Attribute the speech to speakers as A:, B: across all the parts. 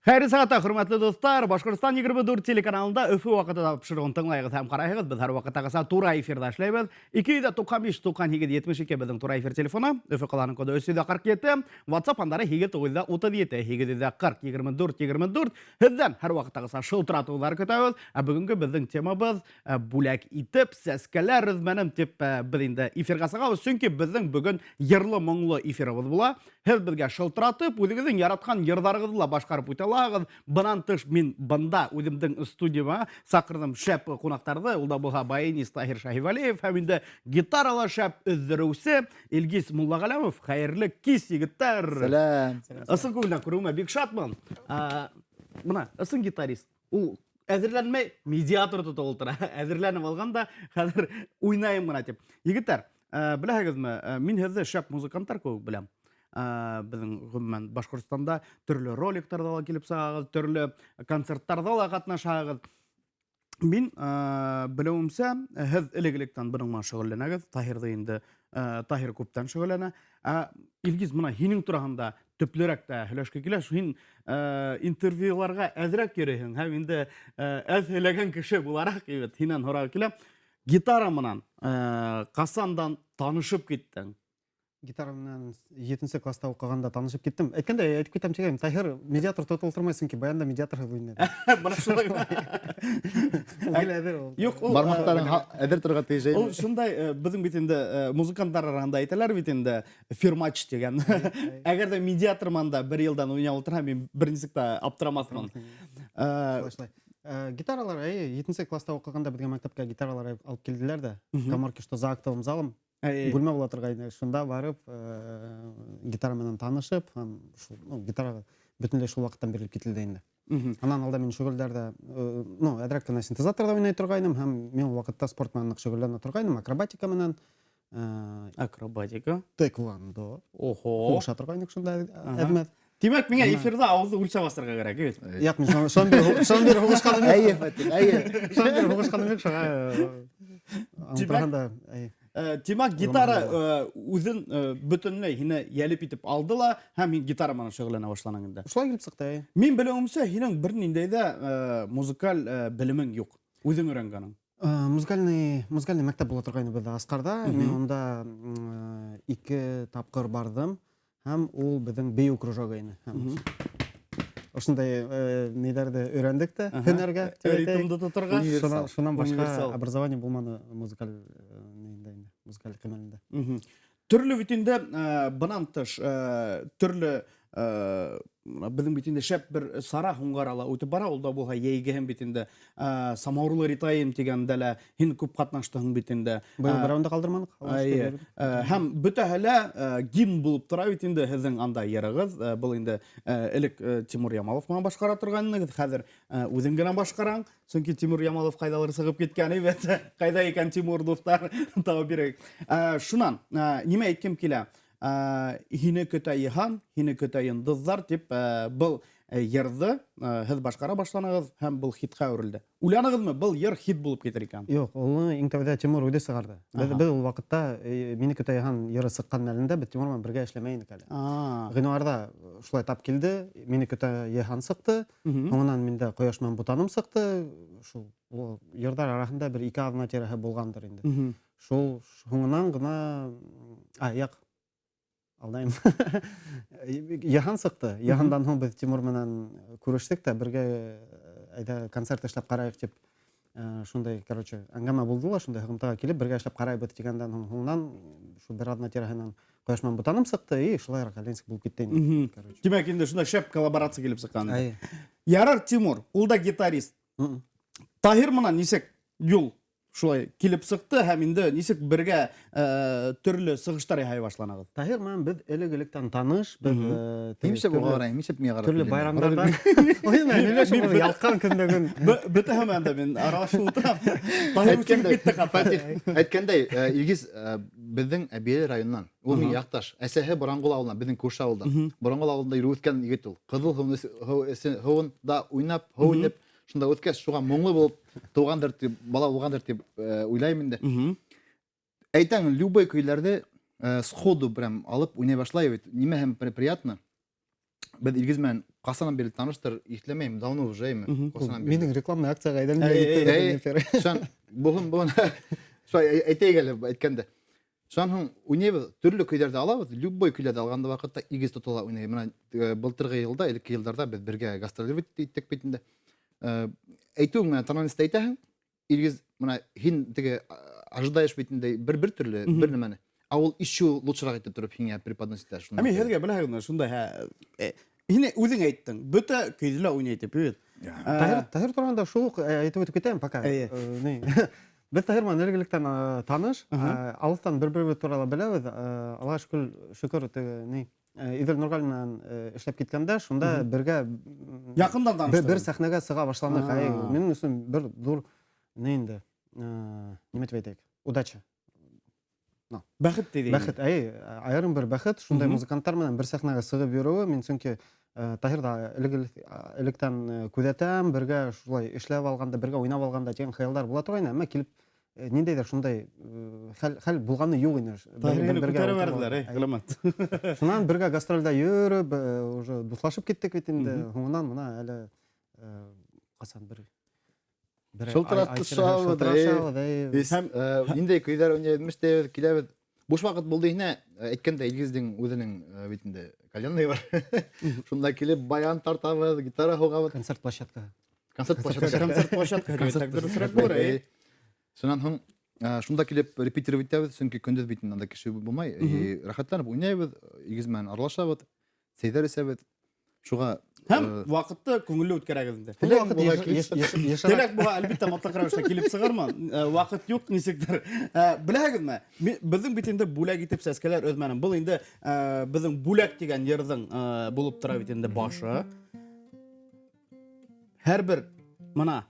A: Хәйерле сәғәттә, хөрмәтле дуҫтар! Башҡортостан 24 телеканалында Өфө ваҡыты тапшырыуын тыңлайығыҙ һәм ҡарайһығыҙ. Беҙ һәр ваҡыттағыса тура эфирҙа эшләйбеҙ. 295 98 72 беҙҙең тура эфир телефоны. Өфө ҡалаһының коды 347, WhatsApp һандары 8937 840 24 24. Һеҙҙән һәр ваҡыттағыса шылтыратыуҙар көтәбеҙ. Ә бөгөнгө беҙҙең темабыҙ бүләк итеп сәскәләр өҙмәнем тип беҙ инде эфирға сығабыҙ, сөнки беҙҙең бөгөн йырлы-моңло эфирыбыҙ була. Һеҙ беҙгә шылтыратып, үҙегеҙҙең яратҡан йырҙарығыҙҙы ла башҡарып үтә алаһығыҙ. Бынан тыш мин бында үҙемдең студияма саҡырҙым шәп ҡунаҡтарҙы. Ул да булһа баянист Таһир Шаһивәлиев һәм инде гитарала шәп өҙҙөрөүсе Илгиз Муллағәләмов. Хәйерле кис, егеттәр!
B: Сәләм!
A: Ысын күңелдән күреүемә бик шатмын. Бына ысын гитарист. Ул әҙерләнмәй, медиатор тотоп ултыра. Әҙерләнеп алған да, хәҙер уйнайым ғына тип. Егеттәр, беләһегеҙме, мин һеҙҙе шәп музыканттар кеүек беләм. Беҙҙең ғөмүмән Башҡортостанда төрлө роликтарҙа ла килеп сығағыҙ, төрлө концерттарҙа ла ҡатнашағыҙ. Мин белеүемсә, һеҙ элек-электән бының менән шөғөлләнәгеҙ. Таһирҙы инде Таһир күптән шөғөлләнә. Ә Илгиз, бына һинең тураһында төплөрәк тә һөйләшке килә. Һин интервьюларға әҙерәк йөрөйһөң һәм инде әҙ һөйләгән кеше булараҡ, бит, һинән һорағы килә. Гитара менән ҡасандан танышып киттең?
C: Гитара менән етенсе класста уҡығанда танышып киттем. Әйткәндәй, әйтеп китәм тигәйнем, Таһир медиатор тотып ултырмай, сөнки баянда медиаторһыҙ уйнай.
A: Бына шулай.
C: Ул гел әҙер ул.
A: Юҡ, ул
B: Бармаҡтарың әҙер торорға тейеш.
A: Ул шундай, беҙҙең бит инде музыканттар араһында әйтәләр бит инде, фирмач тигән. Әгәр ҙә медиатор менән дә бер йылдан уйнап ултырһа, мин бер нисек тә аптырамаҫмын.
C: Шулай, шулай. Гитаралар, әйе, етенсе класста уҡығанда беҙгә мәктәпкә гитаралар алып килделәр ҙә, коморки, что за актовым залом, бүлмә була торғайны. Шунда барып, гитара менән танышып, һәм шул, ну, гитараға бөтөнләй шул ваҡыттан бирелеп кителде инде. Анан алда мин шөгөлдәрҙә, ну, әҙерәк кенә синтезаторҙа уйнай торғайным, һәм мин ул ваҡытта спорт менән ныҡ шөгөлләнә торғайным, акробатика менән.
A: Акробатика.
C: Тэквондо.
A: Охо.
C: Һуғыша торғайныҡ шунда әҙмәҙ.
A: Тимәк, миңә эфирҙа ауыҙҙы үлсәп асырға кәрәк, бит?
C: Юҡ, мин шунан бире шунан бире һуғышҡаным юҡ.
B: Әйе, Фатих, әйе.
C: Шунан бире һуғышҡаным юҡ, шуға торғанда, әйе.
A: Тимәк, гитара үҙен бөтөнләй һине йәлеп итеп алды ла, һәм һин гитара менән шөғөлләнә башланың инде.
C: Шулай килеп сыҡты, әйе.
A: Мин белеүемсә, һинең бер ниндәй ҙә музыкаль белемең юҡ. Үҙең өйрәнгәнең.
C: Музыкальный, музыкальный мәктәп була торғайны беҙҙә Асҡарҙа. Мин унда ике тапҡыр барҙым. Һәм ул беҙҙең бейеү кружогы ине. Ошондай ниҙәрҙе өйрәндек тә һөнәргә.
A: Ритмды тоторға.
C: Шунан башҡа образование булманы музыкаль нейендә инде, музыкаль кимәлендә.
A: Төрлө бит инде бынан тыш төрлө беҙҙең бит инде шәп бер сара һуңғы арала үтеп бара, ул да булһа йәйгеһен бит инде Самауырлы ритайым тигәндә лә һин күп ҡатнаштың бит инде.
C: Быйыл берәүен дә ҡалдырманыҡ.
A: Әйе. Һәм бөтәһе лә гимн булып тора бит инде һеҙҙең анда йырығыҙ. Был инде элек Тимур Ямалов менән башҡара торған инегеҙ, хәҙер үҙең генә башҡараң. Сөнки Тимур Ямалов ҡайҙалыр сығып киткән бит. Ҡайҙа икән Тимур, дуҫтар, табып бирегеҙ. Шунан, нимә әйткем килә? Һине көтә йыһан, һине көтә йондоҙҙар тип был йырҙы һеҙ башҡара башланығыҙ һәм был хитҡа әүерелде. Уйланығыҙмы, был йыр хит булып китер икән?
C: Юҡ, уны иң тәүҙә Тимур үҙе сығарҙы. Беҙ ул ваҡытта Мине көтә йыһан йыры сыҡҡан мәлендә беҙ Тимур менән бергә эшләмәй инек әле. Ғинуарҙа шулай тап килде, Мине көтә йыһан сыҡты. Һуңынан миндә Ҡояш менән бутаным сыҡты. Шул йырҙар араһында бер ике аҙна тирәһе булғандыр инде. Шул һуңынан ғына, а, яҡ, алдайым. Йыһан сыҡты. Йыһандан һуң беҙ Тимур менән күрештек тә, бергә әйҙә концерт эшләп ҡарайыҡ тип шундай, короче, әңгәмә булды ла, шундай һығымтаға килеп, бергә эшләп ҡарайбыҙ тигәндән һуң һуңынан шул бер аҙна тирәһенән Ҡояш менән бутаным сыҡты, и шулайыраҡ Ленск булып китте инде, короче.
A: Тимәк, инде шундай шәп коллаборация килеп сыҡҡан. Ярар, Тимур, ул да гитарист. Таһир менән нисек юл шулай килеп сыҡты һәм инде нисек бергә төрлө сығыштар яһай башланығыҙ?
C: Таһир менән беҙ элек-электән таныш, беҙ
B: Нимсә буға қарайым, нисек миңә қарап
C: төрлө байрамдарҙа. Ой, мин һөйләшеп ялҡҡан көндәген.
A: Бөтәһе менән дә мин аралашып ултырам. Таһир үсеп китте хатта.
B: Әйткәндәй, Илгиз беҙҙең Әбйәлил районынан. Ул минең яҡташ. Әсәһе Боранғол ауылынан, беҙҙең күрше ауылдан. Боранғол ауылында йөрөп үҫкән егет ул. Ҡыҙыл һыуында уйнап, һыу инеп, шунда үҫкәс, шуға моңло булып тыуғандыр тип, бала булғандыр тип уйлайым инде. Әйтәң, любой көйләрҙе сходу прям алып уйнай башлай бит. Нимә һәм приятно. Беҙ Илгиз менән ҡасандан бирле таныштыр, иҫләмәйем, давно уже, әйме, ҡасандан бирле.
C: Минең рекламный акцияға әйләнмәй китте.
B: Шунан булһын, булһын. Шулай әйтәйек әле әйткәндә. Шунан һуң уйнайбыҙ, төрлө көйҙәрҙе алабыҙ, любой көйләрҙе алғанда ваҡытта Илгиз тотола уйнай. Бына былтырғы йылда, элекке йылдарҙа беҙ бергә гастролировать иттек бит инде. Әйтеүең менән тональностьта әйтәһең, Илгиз, бына һин теге ожидаешь бит инде бер бер төрлө бер нәмәне. Ә ул еще лучшерак итеп тороп һиңә преподносит итә шуны.
A: Ә мин һеҙгә беләһегеҙме, шундай һә һин үҙең әйттең, бөтә көйҙө лә уйнай тип бит.
C: Таһир, Таһир турында шул уҡ әйтеп үтеп китәйем пока. Ни. Беҙ Таһир менән элек-электән таныш, алыҫтан бер-беребеҙ турала беләбеҙ. Аллаға шөкөр, шөкөр теге ни Идел Нурғалин менән эшләп киткәндә, шунда бергә
A: яҡындан таныштыҡ.
C: Бер сәхнәгә сыға башланыҡ. Минең өсөн бер ҙур ни инде, нимә тип әйтәйек, удача.
A: Бәхет тиҙ.
C: Бәхет, әй, айырым бер бәхет, шундай музыканттар менән бер сәхнәгә сығып йөрөүе, мин сөнки Таһирҙы электән күҙәтәм, бергә шулай эшләп алғанда, бергә уйнап алғанда тигән хыялдар була торғайны, әммә килеп ниндәйҙер шундай хәл булғаны юҡ ине.
A: Таһирҙы күтәреп бәрҙеләр, эй, ғәләмәт.
C: Шунан бергә гастролдә йөрөп, уже дуҫлашып киттек бит инде. Һуңынан бына әле ҡасан бер
B: Шылтыратышабыҙ, һәм ниндәй көйҙәр уйнайбыҙ, эшләйбеҙ, киләбеҙ. Буш ваҡыт булды ине, әйткәндә Илгиздең үҙенең бит инде кальянный бар. Шунда килеп баян тартабыҙ, гитара һуғабыҙ.
C: Концерт площадкаһы.
B: Концерт площадкаһы.
A: Концерт площадкаһы.
B: Концерт площадкаһы. Шунан һуң шунда килеп репетировать итәбеҙ, сөнки көндөҙ бит инде анда кеше булмай. Рәхәтләнеп уйнайбыҙ, Илгиз менән аралашабыҙ, сәйҙәр эсәбеҙ. Шуға
A: һәм ваҡытты күңелле үткәрәгеҙ инде.
C: Теләк
A: була, әлбиттә, мотлаҡ рәүештә килеп сығырмын. Ваҡыт юҡ нисектер. Беләһегеҙме, беҙҙең бит инде бүләк итеп сәскәләр өҙмәнем. Был инде беҙҙең бүләк тигән йырҙың булып тора бит инде башы. Һәр бер мына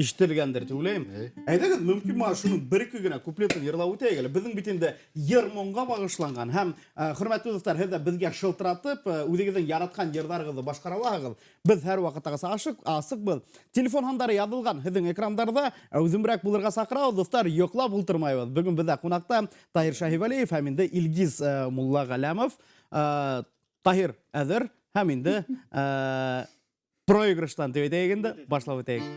A: ишетелгәндер тип уйлайым. Әйҙәгеҙ, мөмкин ма шуның бер-ике генә куплетын йырлап үтәйек әле. Беҙҙең бит инде йыр моңға бағышланған һәм, хөрмәтле дуҫтар, һеҙ ҙә беҙгә шылтыратып, үҙегеҙҙең яратҡан йырҙарығыҙҙы башҡара алаһығыҙ. Беҙ һәр ваҡыттағыса асыҡбыҙ. Телефон һандары яҙылған һеҙҙең экрандарҙа. Әүҙемерәк булырға саҡырабыҙ, дуҫтар, йоҡлап ултырмайбыҙ. Бөгөн беҙҙә ҡунаҡта Таһир Шаһивәлиев һәм инде Илгиз Муллағәләмов. Таһир әҙер һәм инде проигрыштан тип әйтәйек инде, башлап үтәйек.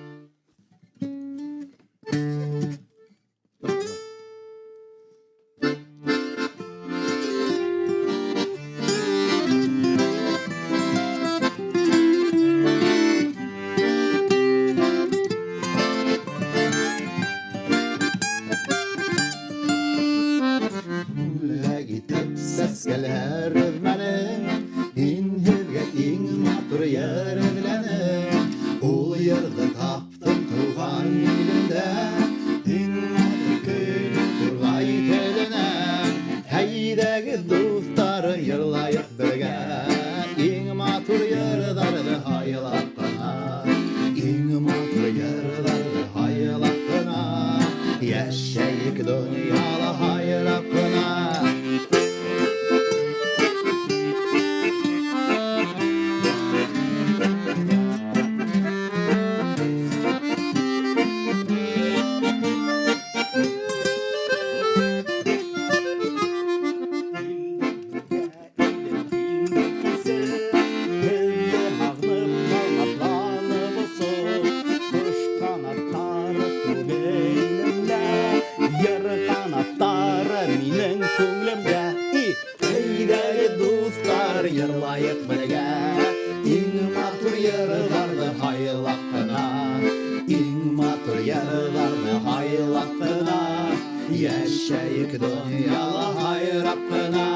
B: Бүләк итеп сәскәләр өҙмәнем, һин һеҙгә иң матур йыр эҙләнем. Ул йырҙы таптым тыуған илемдә, иң матур көй турғай теленә. Әйҙәгеҙ, дуҫтар, йырлайыҡ бергә, иң матур йырҙарҙы һайлап ҡына, иң матур йырҙарҙы һайлап ҡына, йәшәйек донъяла һайрап ҡына. Йырлайыҡ бергә, иң матур йырҙарҙы һайлап ҡына, иң матур йырҙарҙы һайлап ҡына, йәшәйек донъяла һайрап ҡына.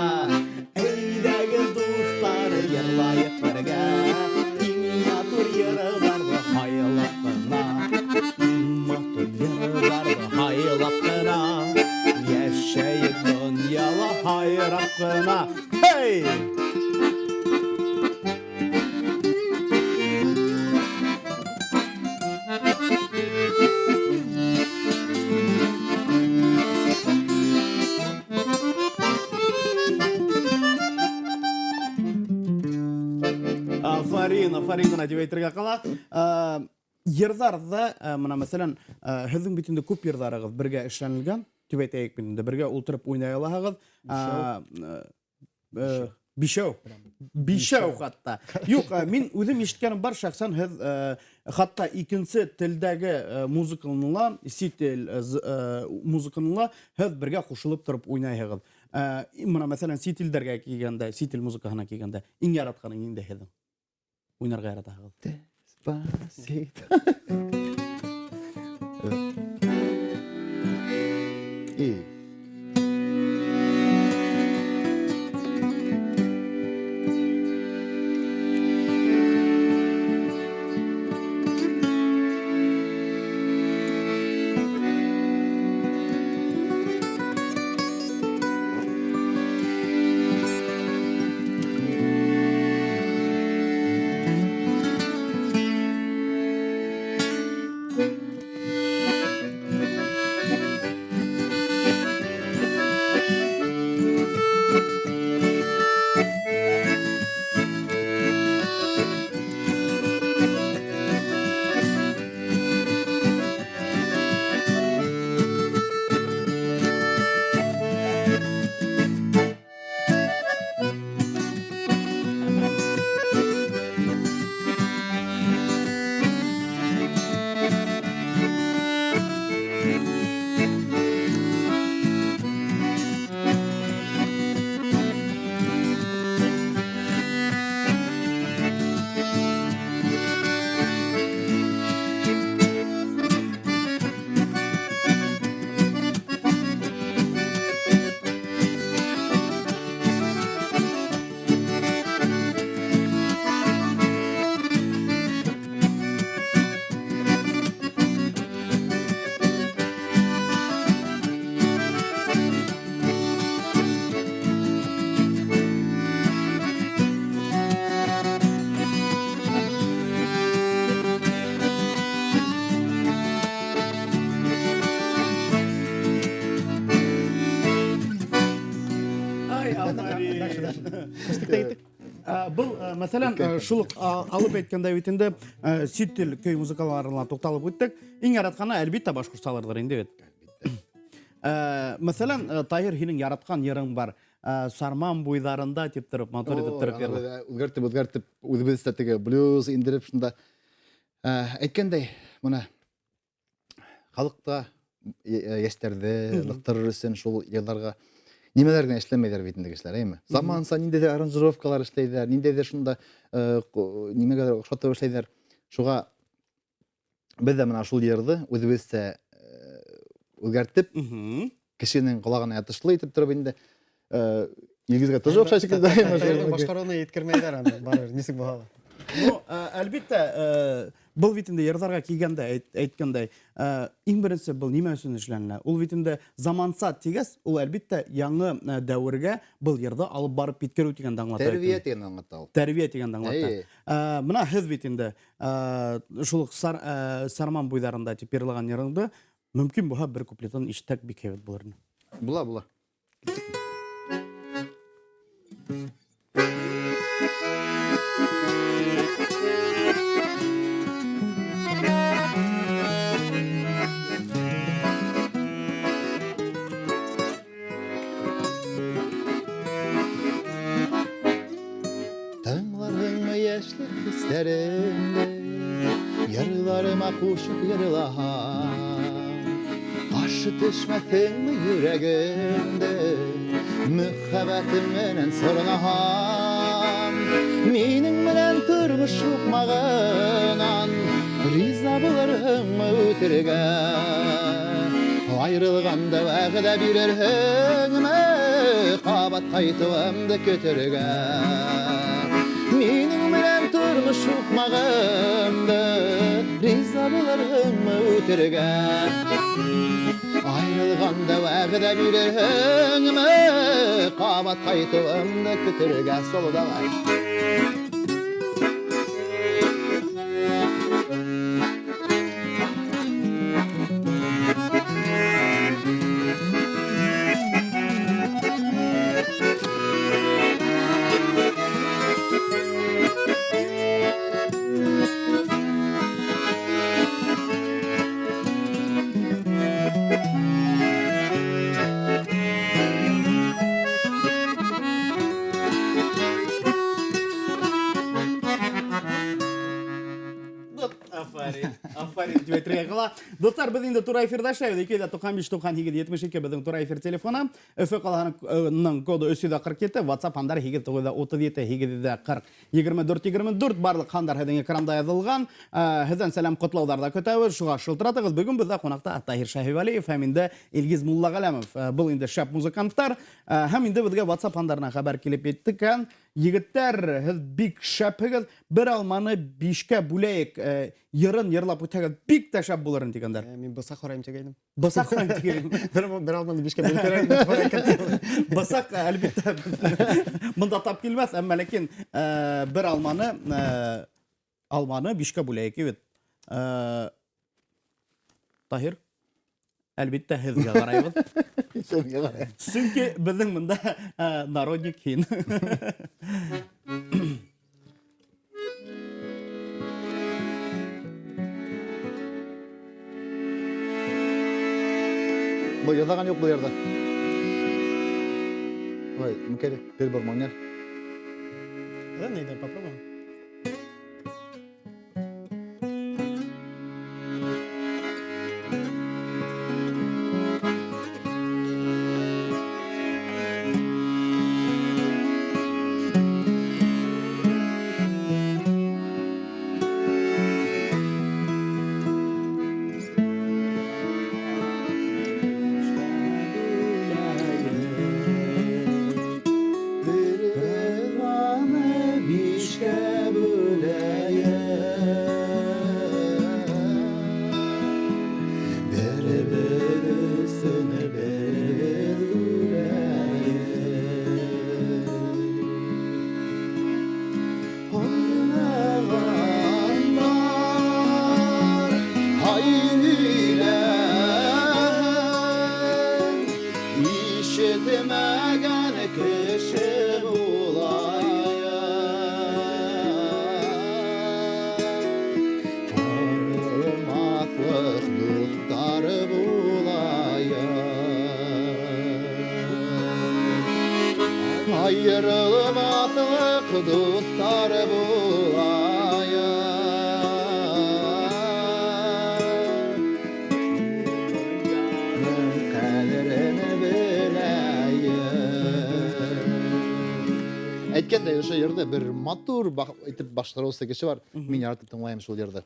B: Әйҙәгеҙ, дуҫтар, йырлайыҡ бергә, иң матур йырҙарҙы һайлап ҡына, иң матур йырҙарҙы һайлап ҡына, йәшәйек донъяла һайрап ҡына. Hey! Афарин, афарин ғына тип әйтергә ҡала. Йырҙарҙа, мына мәҫәлән, һеҙҙең бит инде күп йырҙарығыҙ бергә эшләнелгән.
A: тип әйтәйек бит инде, бергә ултырып уйнай алаһығыҙ. Бишәү. Бишәү хатта. Юҡ, мин үҙем ишеткәнем бар, шәхсән һеҙ хатта икенсе телдәге музыканы ла, сит ил музыканы ла һеҙ бергә ҡушылып тороп уйнайһығыҙ. Мына, мәҫәлән, сит илдәргә килгәндә, сит ил музыкаһына килгәндә, иң яратҡаны ниндәй һеҙҙең? Уйнарға яратаһығыҙ?
B: Despacito. И.
A: Ай, афарин. Был, мәҫәлән, шул уҡ алып әйткәндә бит инде, сит ил көй музыкаларына туҡталып үттек. Иң яратҡаны, әлбиттә, башҡортсаларҙыр инде бит. Мәҫәлән, Таһир, һинең яратҡан йырың бар. Сарман буйҙарында тип тороп, матур итеп тороп йырлай.
B: Үҙгәртеп, үҙгәртеп, үҙебеҙсә теге блюз индереп шунда. Әйткәндәй, мына халыҡта йәштәрҙе ылыҡтырыр өсөн шул йырҙарға нимәләр генә эшләмәйҙәр бит инде кешеләр, әйме? Заманса ниндәйҙер аранжировкалар эшләйҙәр, ниндәйҙер шунда нимәгәлер оҡшатып эшләйҙәр. Шуға беҙ ҙә мына шул йырҙы үҙебеҙсә үҙгәртеп, кешенең ҡолағына ятышлы итеп тороп инде, Илгизгә тоже оҡшай шикелле.
C: Башҡарыуны еткермәйҙәр аны, барыбер, нисек булһа ла.
A: Ну, әлбиттә, был бит инде йырҙарға килгәндә, әйткәндәй, иң беренсе был нимә өсөн эшләнелә? Ул бит инде заманса тигәс, ул әлбиттә яңы дәүергә был йырҙы алып барып еткереү тигәнде аңлата.
B: Тәрбиә тигәнде аңлата ул.
A: Тәрбиә тигәнде аңлата. Мына һеҙ бит инде, шул уҡ Сарман буйҙарында тип йырлаған йырыңды мөмкин булһа бер куплетын ишетһәк бик һәйбәт булыр ине.
B: Була, була. Тыңларһыңмы йәшлек хистәремде, йырларыма ҡушып йырлаһам, ҡаршы төшмәҫһеңме йөрәгемде, мөхәббәтем менән сорнаһам, минең менән тормош һуҡмағынан риза булырһыңмы үтергә? Айырылғанда вәғәҙә бирерһеңме, ҡабат ҡайтыуымды көтөргә? Минең менән тормош һуҡмағымды риза булырһыңмы үтергә? Айырылғанда вәғәҙә бирерһеңме, ҡабат ҡайтыуымды көтөргә? Соло давай.
A: Афарин, афарин дип әйтергә кала. Дуслар, без инде тура эфирда эшләйбез. 295 98 72 безнең тура эфир телефоны. Өфө каласының коды 347, WhatsApp һаннары 8937 840 24 24 барлык һандар һеҙҙең экранда яҙылған. Һеҙҙән сәләм ҡотлауҙар да көтәбеҙ. Шуға шылтыратығыҙ. Бөгөн беҙҙә ҡунаҡта Таһир Шаһивәлиев һәм инде Илгиз Муллағәләмов. Был инде шәп музыканттар. Һәм инде беҙгә WhatsApp һандарына хәбәр килеп етте икән. Егеттәр, һеҙ бик шәпһегеҙ. Бер алманы бишкә бүләйек. Йырын йырлап үтһәгеҙ, бик тә шәп булыр тигәндәр.
C: Мин бысаҡ һорайым тигәйнем.
A: Бысаҡ һорайым тигәйнем.
C: Бер алманы бишкә бүлеп
A: Бысаҡ, әлбиттә, бында тап килмәҫ, әммә ләкин бер алманы алманы бишкә бүләйек бит. Таһир, әлбиттә, һеҙгә ҡарайбыҙ. Сөнки беҙҙең бында народник һин.
B: Был яҙаған юҡ был йырҙы. Ой, Микеле, бер бар манер.
C: Ладно, әйҙә, попробуем.
B: Ишетмәгән кеше булайым. Арылмаҫлыҡ дуҫтар булайым. Айырылмаҫлыҡ дуҫтар булайым. Ҡәҙерен беләйем. Әйткәндәй, ошо йырҙы бер матур итеп башҡарыусы кеше бар. Мин яратып тыңлайым шул йырҙы.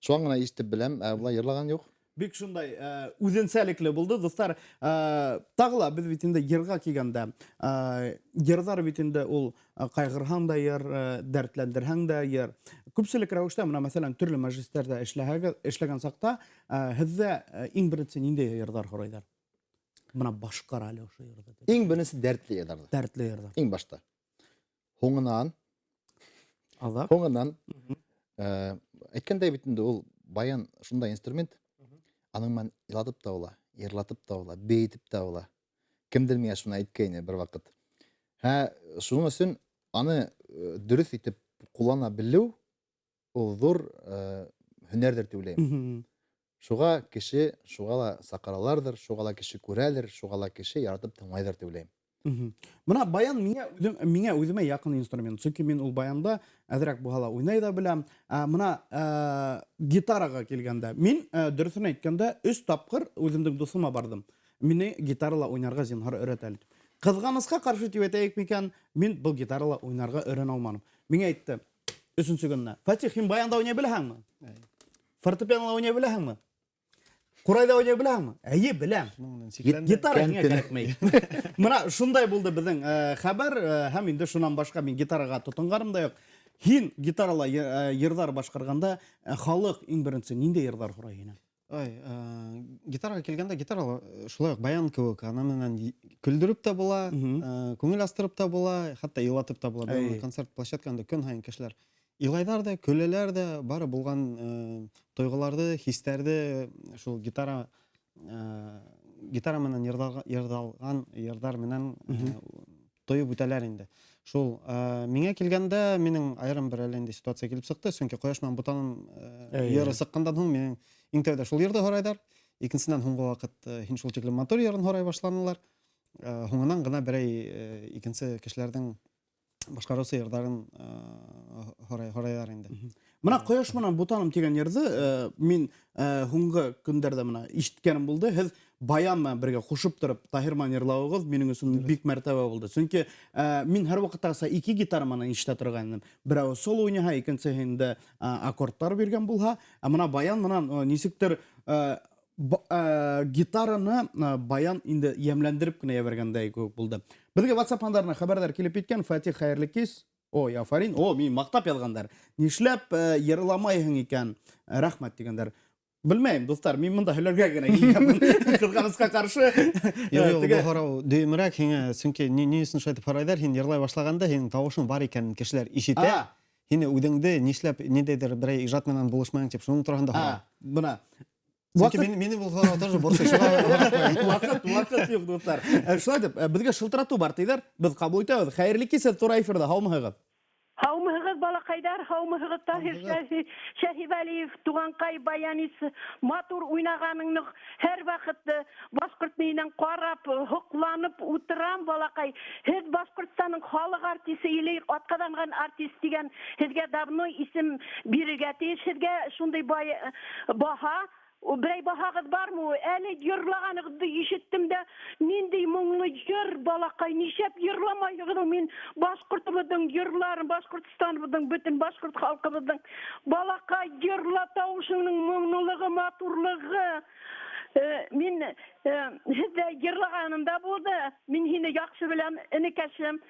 B: Шуға ғына ишетеп беләм, ә былай йырлаған юҡ.
A: Бик шундай үҙенсәлекле булды, дуҫтар. Тағы ла беҙ бит инде йырға килгәндә, йырҙар бит инде ул ҡайғырһаң да йыр, дәртләндерһәң дә йыр. Күпселек рәүештә, мына мәҫәлән, төрлө мәжлестәрҙә эшләгән саҡта, һеҙҙә иң беренсе ниндәй йырҙар һорайҙар? Бына башҡар әле ошо йырҙы тип.
B: Иң беренсе дәртле йырҙарҙы.
A: Дәртле йырҙар.
B: Иң башта. Һуңынан,
A: Аҙаҡ.
B: һуңынан, әйткәндәй бит инде ул баян шундай инструмент, аның менән илатып та була, йырлатып та була, бейетеп тә була. Кемдер миңә шуны әйткәйне бер ваҡыт. Һә, шуның өсөн аны дөрөҫ итеп ҡуллана белеү ул ҙур һөнәрҙер тип уйлайым. Шуға кеше, шуға ла саҡыраларҙыр, шуға ла кеше күрәлер, шуға ла кеше яратып тыңлайҙыр тип уйлайым.
A: Бына баян миңә үҙемә яҡын инструмент. Сөнки мин ул баянда әҙерәк булһа ла уйнай ҙа беләм. Бына гитараға килгәндә, мин, дөрөҫөн әйткәндә, 3 тапҡыр үҙемдең дуҫыма барҙым. Мине гитарала уйнарға зинһар өйрәт әле тип. Ҡыҙғанысҡа ҡаршы тип әйтәйек микән, мин был гитарала уйнарға өйрәнә алманым. Миңә әйтте, өсөнсө көнөнә, Фатих, һин баянда уйнай беләһеңме? Фортепианола уйнай беләһеңме? Ҡурайҙа уйнай беләһеңме? Эйе, беләм.
C: Шуның менән сикләнде.
A: Гитара һиңә
B: Кәнтене.
A: кәрәкмәй. Мына шундай булды беҙҙең хәбәр, һәм инде шунан башҡа мин гитараға тотонғаным да юҡ. Һин гитарала йырҙар башҡарғанда, халыҡ иң беренсе ниндәй йырҙар һорай һинән?
C: Ой, гитараға килгәндә, гитарала шулай уҡ баян кеүек, ана менән көлдөрөп тә була, күңел астырып та була, хатта илатып та була. Беҙ концерт площадкаһында көн һайын кешеләр илайҙар ҙа, көләләр ҙә, бары булған тойғоларҙы, хистәрҙе шул гитара менән йырҙалған йырҙар менән, тойоп үтәләр инде. Шул миңә килгәндә, минең айырым бер әллә ниндәй ситуация килеп сыҡты, сөнки Ҡояш менән Бутаның йыры сыҡҡандан һуң минең иң тәүҙә шул йырҙы һорайҙар. Икенсенән, һуңғы ваҡыт һин шул тиклем матур йырын һорай башланылар. Һуңынан ғына берәй икенсе кешеләрҙең башҡарыусы йырҙарын һорай һорайҙар инде.
A: Мына Ҡояш менән бутаным тигән йырҙы мин һуңғы көндәрҙә мына ишеткәнем булды. Һеҙ баян менән бергә ҡушып тороп Таһир менән йырлауығыҙ минең өсөн бик мәртәбә булды. Сөнки мин һәр ваҡыттағыса ике гитара менән ишетә торғайным. Берәүе соло уйнаһа, икенсеһе инде аккордтар биргән булһа, ә мына баян менән нисектер гитараны баян инде йәмләндереп кенә ебәргәндәй кеүек булды. Беҙгә WhatsApp һандарына хәбәрҙәр килеп еткән. Фатих, хәйерле кис. Ой, афарин. О, мин мактап яҙғандар. Нишләп йырламайһың икән? Рәхмәт дигәндәр. Белмәйем, дуҫтар, мин монда һөйләргә генә килгәнмен. Ҡыҙғанысҡа ҡаршы.
C: Юк, юк, бу һорау дөйөмөрәк һиңә, сөнки ни өсөн шулай итеп һорайҙар, һин йырлай башлаганда һинең тавышың бар икәнен кешеләр ишетә. Һине үҙеңде нишләп ниндәйҙер берәй ижад менән булышмайың тип шуның тураһында һорай.
A: Бына.
C: Сөнки мине был һорау тоже борсой, шуға
A: Ваҡыт, ваҡыт юҡ, дуҫтар. Шулай итеп, беҙгә шылтыратыу бар тиҙәр, беҙ ҡабул итәбеҙ. Хәйерле кис, һеҙ тура эфирҙа, һаумыһығыҙ?
D: Һаумыһығыҙ, балаҡайҙар, һаумыһығыҙ, Таһир Шәһивәлиев, туғанҡай баянист, матур уйнағаныңны һәр ваҡыт башҡорт минән ҡарап, һоҡланып ултырам, балаҡай. Һеҙ Башҡортостандың халыҡ артисы или атҡаҙанған артист тигән һеҙгә давно исем бирергә тейеш, һеҙгә шундай баһа. Берәй баһағыҙ бармы? Әле йырлағанығыҙҙы ишеттем дә, ниндәй моңло йыр, балаҡай, нишләп йырламайһығыҙ? Мин башҡортобоҙҙоң йырларын, Башҡортостаныбыҙҙың, бөтөн башҡорт халҡыбыҙҙың. Балаҡай, йырла, тауышыңның моңлолоғо, матурлығы. Мин һеҙҙә йырлағаным да булды. Мин һине яҡшы беләм, энекәшем.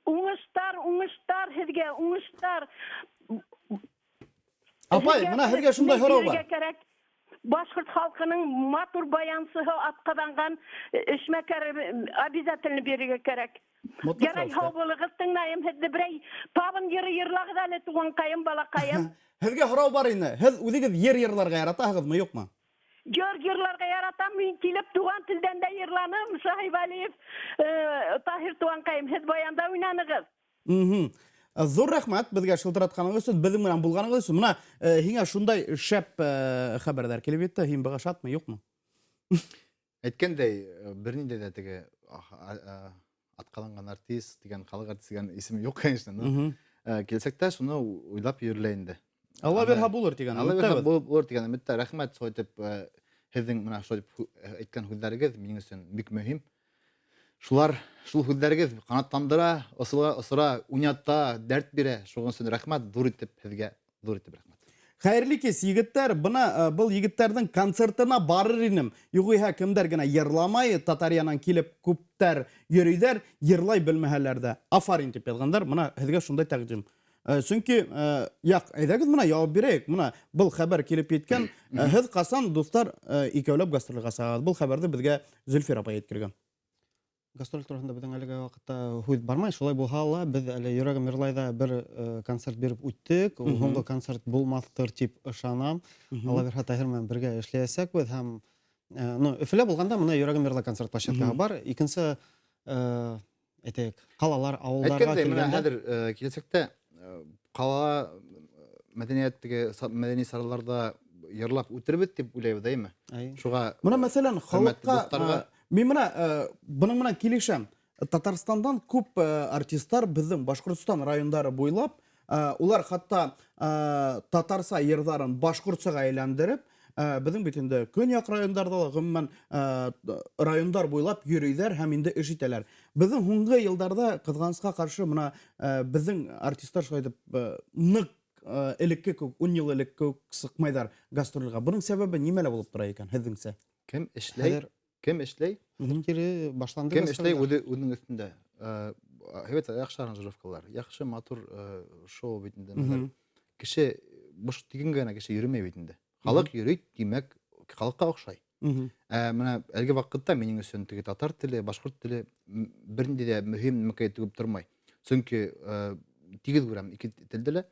D: Уңыштар, уңыштар һеҙгә, уңыштар.
A: Апай, мына һеҙгә шундай һорау бар.
D: Кәрәк. Башҡорт халҡының матур баянсыһы атҡаҙанған эшмәкәр обязательно бирергә кәрәк. Ярай, һау булығыҙ, тыңлайым һеҙҙе. Берәй табын йыры йырлағыҙ әле, туғанҡайым, балаҡайым.
A: Һеҙгә һорау бар ине. Һеҙ үҙегеҙ йыр йырларға яратаһығыҙмы, юҡмы?
D: Йыр йырларға яратам. Мин килеп туған телдән дә йырланым, Шаһивәлиев, Таһир туғанҡайым, һеҙ баянда уйнанығыҙ.
A: Ҙур рәхмәт беҙгә шылтыратҡанығыҙ өсөн, беҙҙең менән булғанығыҙ өсөн. Мына һиңә шундай шәп хәбәрҙәр килеп етте. Һин быға шатмы, юҡмы?
B: Әйткәндәй, бер ниндәй ҙә теге атҡаланған артист тигән, халыҡ артист тигән исем юҡ, конечно, но, киләсәктә шуны уйлап йөрөлә инде.
A: Алла бирһә булыр тигән
B: Алла
A: өмөттә
B: бирһә
A: беҙ.
B: булыр тигән өмөттә. Рәхмәт, шулай итеп, һеҙҙең мына шулай итеп әйткән һүҙҙәрегеҙ минең өсөн бик мөһим. Шулар, шул һүҙҙәрегеҙ ҡанатландыра, осора, уйната, дәрт бирә. Шуның өсөн рәхмәт, ҙур итеп һеҙгә, ҙур итеп рәхмәт.
A: Хәйерле кис, егеттәр. Бына был егеттәрҙең концертына барыр инем. Юғиһә кемдәр генә йырламай, Татариянан килеп күптәр йөрөйҙәр, йырлай белмәһәләр ҙә. Афарин тип яҙғандар. Бына һеҙгә шундай тәҡдим. Сөнки, яҡ, әйҙәгеҙ мына яуап бирәйек. Мына был хәбәр килеп еткән. Һеҙ ҡасан, дуҫтар, икәүләп гастролгә сығағыҙ? Был хәбәрҙе беҙгә Зөлфир апай еткергән.
C: Гастроль тураһында беҙҙең әлеге ваҡытта һүҙ бармай, шулай булһа ла беҙ әле Йөрәгем йырлайҙа бер концерт биреп үттек. Ул һуңғы концерт булмаҫтыр тип ышанам. Алла бирһә, Таһир менән бергә эшләйәсәкбеҙ һәм Өфөлә булғанда мына Йөрәгем йырлай концерт площадкаһы бар. Икенсе, әйтәйек, ҡалалар, ауылдарға
B: Әйткәндәй, мына
C: килгәндә
B: хәҙер киләсәктә ҡала мәҙәниәт теге мәҙәни сараларҙа йырлап үтербеҙ тип уйлайбыҙ, әйме?
C: Әй.
B: Шуға
A: Мына, мәҫәлән,
B: хөрмәтле
A: халыҡҡа,
B: дуҫтарға
A: мин мына бының менән килешәм. Татарстандан күп артисттар беҙҙең Башҡортостан райондары буйлап, улар хатта татарса йырҙарын башҡортсаға әйләндереп, беҙҙең бит инде көньяҡ райондарҙа ла, ғөмүмән, райондар буйлап йөрөйҙәр һәм инде эш итәләр. Беҙҙең һуңғы йылдарҙа ҡыҙғанысҡа ҡаршы мына беҙҙең артисттар шулай итеп ныҡ элекке кеүек, ун йыл элек кеүек сыҡмайҙар гастролгә. Бының сәбәбе нимәлә булып тора икән, һеҙҙеңсә?
B: Кем эшләй?
C: Хәҙер
B: Кем эшләй?
C: Кире башланды
B: Кем
C: гастролдәр.
B: эшләй үҙе үҙенең өҫтөндә? Һәйбәт, яҡшы аранжировкалар, яҡшы матур шоу бит инде. Кеше буш тигенгә генә кеше йөрөмәй бит инде. Халыҡ йөрөй, тимәк, халыҡҡа оҡшай. Мына әлеге ваҡытта минең өсөн теге татар теле, башҡорт теле бер ниндәй ҙә мөһим нәмәкәй түгеп тормай. Сөнки тигеҙ күрәм ике телде лә.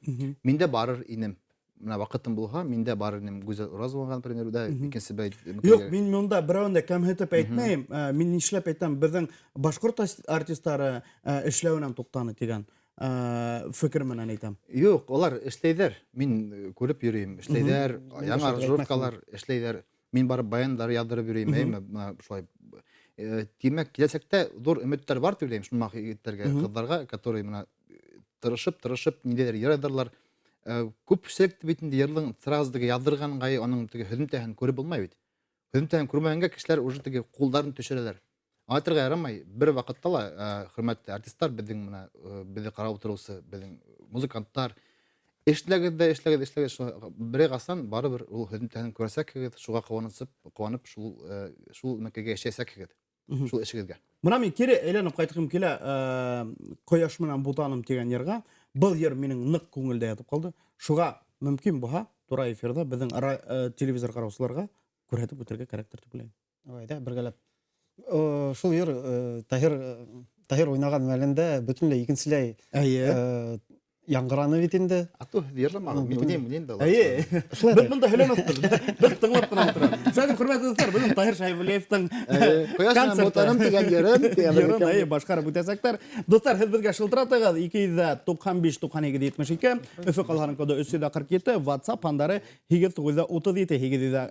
B: Мин дә барыр инем. Мына ваҡытым булһа, мин дә барыр инем Гүзәл Уразоваға, например, да, икенсе бер
A: Юҡ, мин монда берәүен дә кәмһетеп әйтмәйем. Мин нишләп әйтәм, беҙҙең башҡорт артисттары эшләүенән туҡтаны тигән фекер менән әйтәм.
B: Юҡ, улар эшләйҙәр. Мин күреп йөрөйөм, эшләйҙәр,
C: Мин дә
B: яңы
C: шулай
B: аранжировкалар
C: әйтмәҫмен.
B: эшләйҙәр. Мин барып баяндар яҙҙырып йөрөйөм, әйме, мына шулай. Тимәк, киләсәктә ҙур өмөттәр бар тип уйлайым, шуның егеттәргә, ҡыҙҙарға, которые мына Тырышып, тырышып ниндәйҙер йыр яҙҙыралар. Күпселек бит инде йырҙың сразу теге яҙҙырған ыңғайы аның теге һөҙөмтәһен күреп булмай бит. Һөҙөмтәһен күрмәгәнгә кешеләр уже теге ҡулдарын төшөрәләр. Аңлатырға ярамай, бер ваҡытта ла, хөрмәтле артисттар, беҙҙең мына беҙҙе ҡарап ултырыусы беҙҙең музыканттар, эшләгеҙ ҙә эшләгеҙ, эшләгеҙ, шуға берәй ҡасан барыбер ул һөҙөмтәһен күрәсәкһегеҙ, шуға ҡыуанысып, ҡыуанып шул шул нәкәгә йәшәйәсәкһегеҙ, шул эшегеҙгә.
A: Бына мин кире әйләнеп ҡайтҡым килә, Ҡояш менән бутаным тигән йырға. Был йыр минең ныҡ күңелдә ятып ҡалды. Шуға мөмкин булһа, тура эфирҙа беҙҙең телевизор ҡараусыларға күрһәтеп үтергә кәрәктер тип уйлайым.
C: Әйҙә, бергәләп. Шул йыр Таһир уйнаған мәлендә бөтөнләй икенселәй яңғыраны бит инде.
B: А то йырламағыҙ, мин уйнайым, уйнайым да.
A: Әйе.
C: Шулай
A: Беҙ бында һөйләмәҫбеҙ. Беҙ тыңлап ҡына ултырабыҙ. Шулай итеп, хөрмәтле дуҫтар, бөгөн Таһир Шәйбуллиевтың
B: Ҡояш менән
A: концерты.
B: бутаным тигән йырын, тигән
A: Йырын,
B: бер
A: әйе, башҡарып үтәсәктәр. Дуҫтар, һеҙ беҙгә шылтыратығыҙ. Ике йөҙ ҙә туҡһан биш, туҡһан һигеҙ, етмеш ике. Өфө ҡалаһының коды өс йөҙ ҙә ҡырҡ ете. WhatsApp һандары һигеҙ туғыҙ ҙә утыҙ ете, һигеҙ йөҙ ҙә,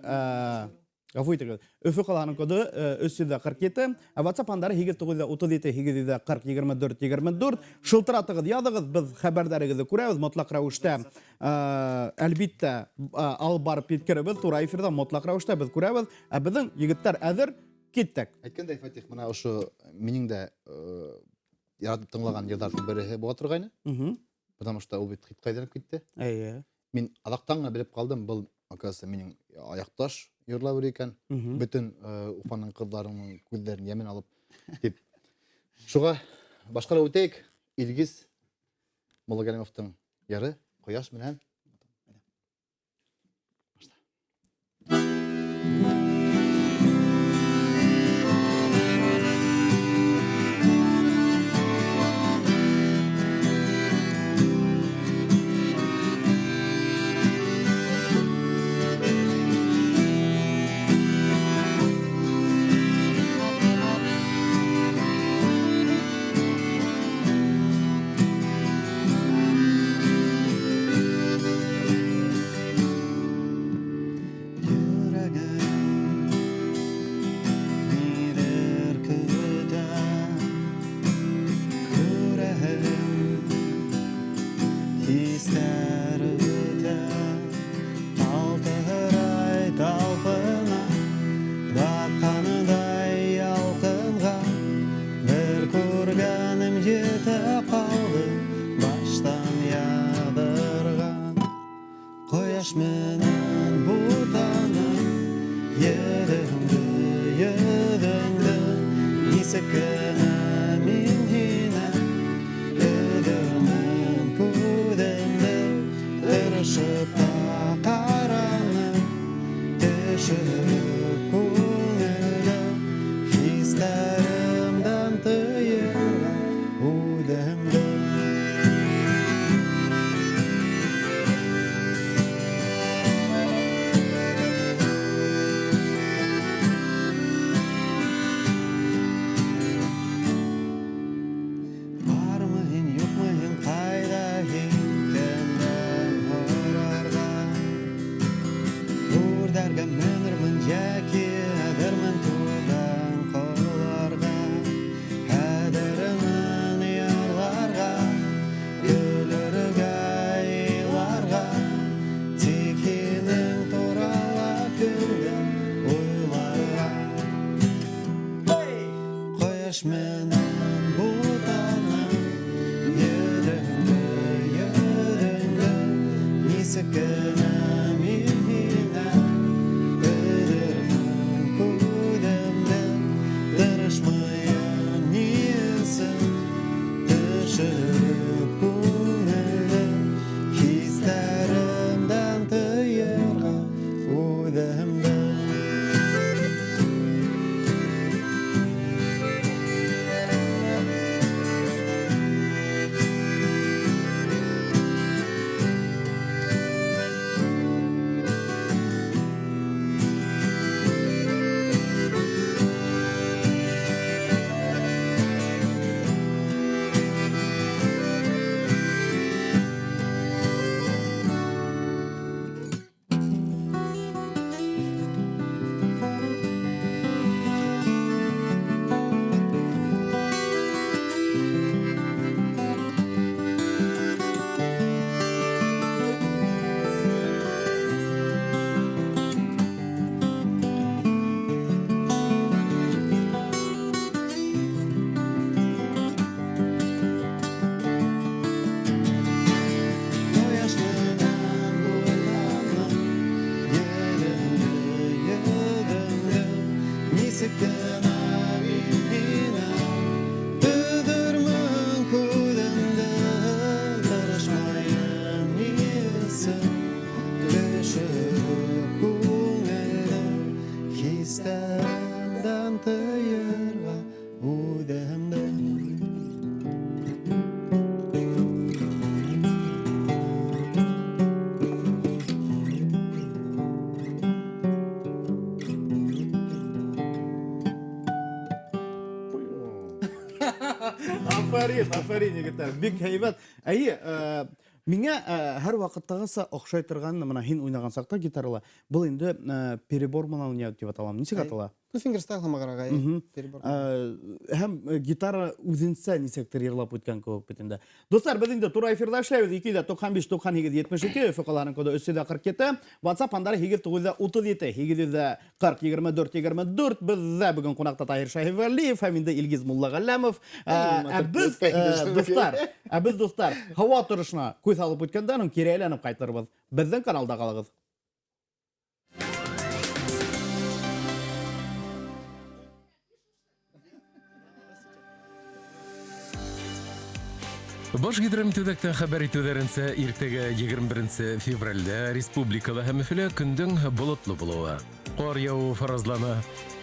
A: ғәфү итегеҙ. Өфө ҡалаһының коды өс йөҙ ҙә ҡырҡ ете. Ә WhatsApp һандары һигеҙ туғыҙ ҙә утыҙ ете, һигеҙ йөҙ ҙә ҡырҡ, егерме дүрт, егерме дүрт. Шылтыратығыҙ, яҙығыҙ, беҙ хәбәрҙәрегеҙҙе күрәбеҙ мотлаҡ рәүештә. Әлбиттә, алып барып еткерәбеҙ, тура эфирҙа мотлаҡ рәүештә беҙ күрәбеҙ. Ә беҙҙең егеттәр әҙер, киттек.
B: Әйткәндәй, Фатих, мына ошо минең дә яратып тыңлаған йырҙарҙың береһе була торғайны. Потому что ул бит хитҡа әйләнеп китте.
A: Әйе.
B: Мин аҙаҡтан ғына белеп ҡалдым, был, оказывается, минең аяҡташ йырлап йөрөй икән. Бөтөн Уфаның ҡыҙҙарының күҙҙәрен йәмен алып тип. Шуға башҡарып үтәйек. Илгиз Муллагәлимовтың йыры Ҡояш менән.
A: Афәрин, афәрин, егетләр. Бик һәйбәт. Әйе, э, миңа э, һәр вакыттагыча охшай торган, менә һин уйнаган чакта гитарала, был инде э, перебор менән уйнау дип атала. Ничек атала?
C: Ну, фингерстайл һымагырак, әйе. Перебор.
A: Һәм гитара үзенчә ничектер йырлап үткән кебек бит инде. Дуслар, без инде тура эфирда эшләйбез. 295 98 72 Өфе каланың коды 347. WhatsApp андары 8937 840 24 24. Бездә бүген кунакта Таһир Шаһивәлиев һәм инде Илгиз Муллагалләмов. Ә без, дуслар, ә без дуслар, һава торышына күз салып үткәндән соң кире әйләнеп кайтырбыз. Безнең каналда калыгыз.
E: Баш гидрометеодактан хәбәр итүләренчә, иртәгә 21 февральдә республикада һәм Өфөлә көндең болытлы булуы. Кар явуы фаразлана.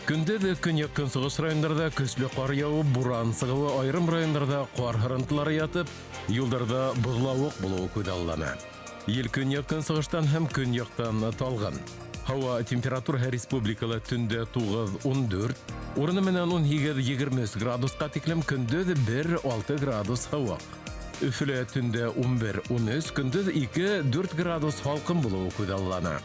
E: Көндез көньяк-көнчыгыш районнарда көчле кар явып, буран сыгуы, аерым районнарда кар һырынтылары ятып, юлдарда бозлавык булуы күзаллана. Ел көньяк-көнчыгыштан һәм көньяктан талгын. Һава температурасы республикада төндә 9-14, урыны менән 18-23 градуска тиклем, көндез 1-6 градус һавак. Өфөлә төндә 11-13, көндез 2-4 градус һалкын булуы күзаллана.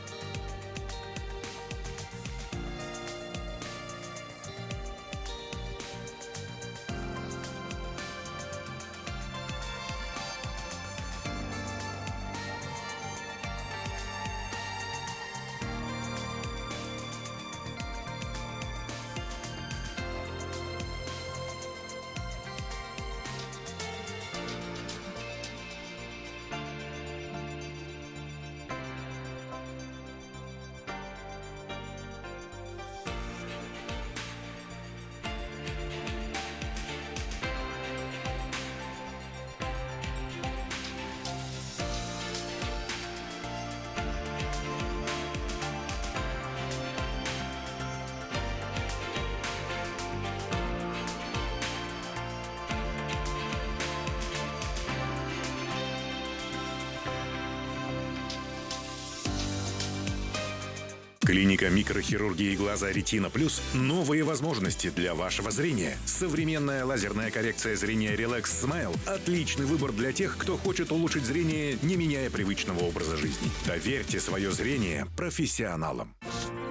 E: Клиника микрохирургии глаза «Ретина Плюс» – новые возможности для вашего зрения. Современная лазерная коррекция зрения «Relax Smile» – отличный выбор для тех, кто хочет улучшить зрение, не меняя привычного образа жизни. Доверьте свое зрение профессионалам.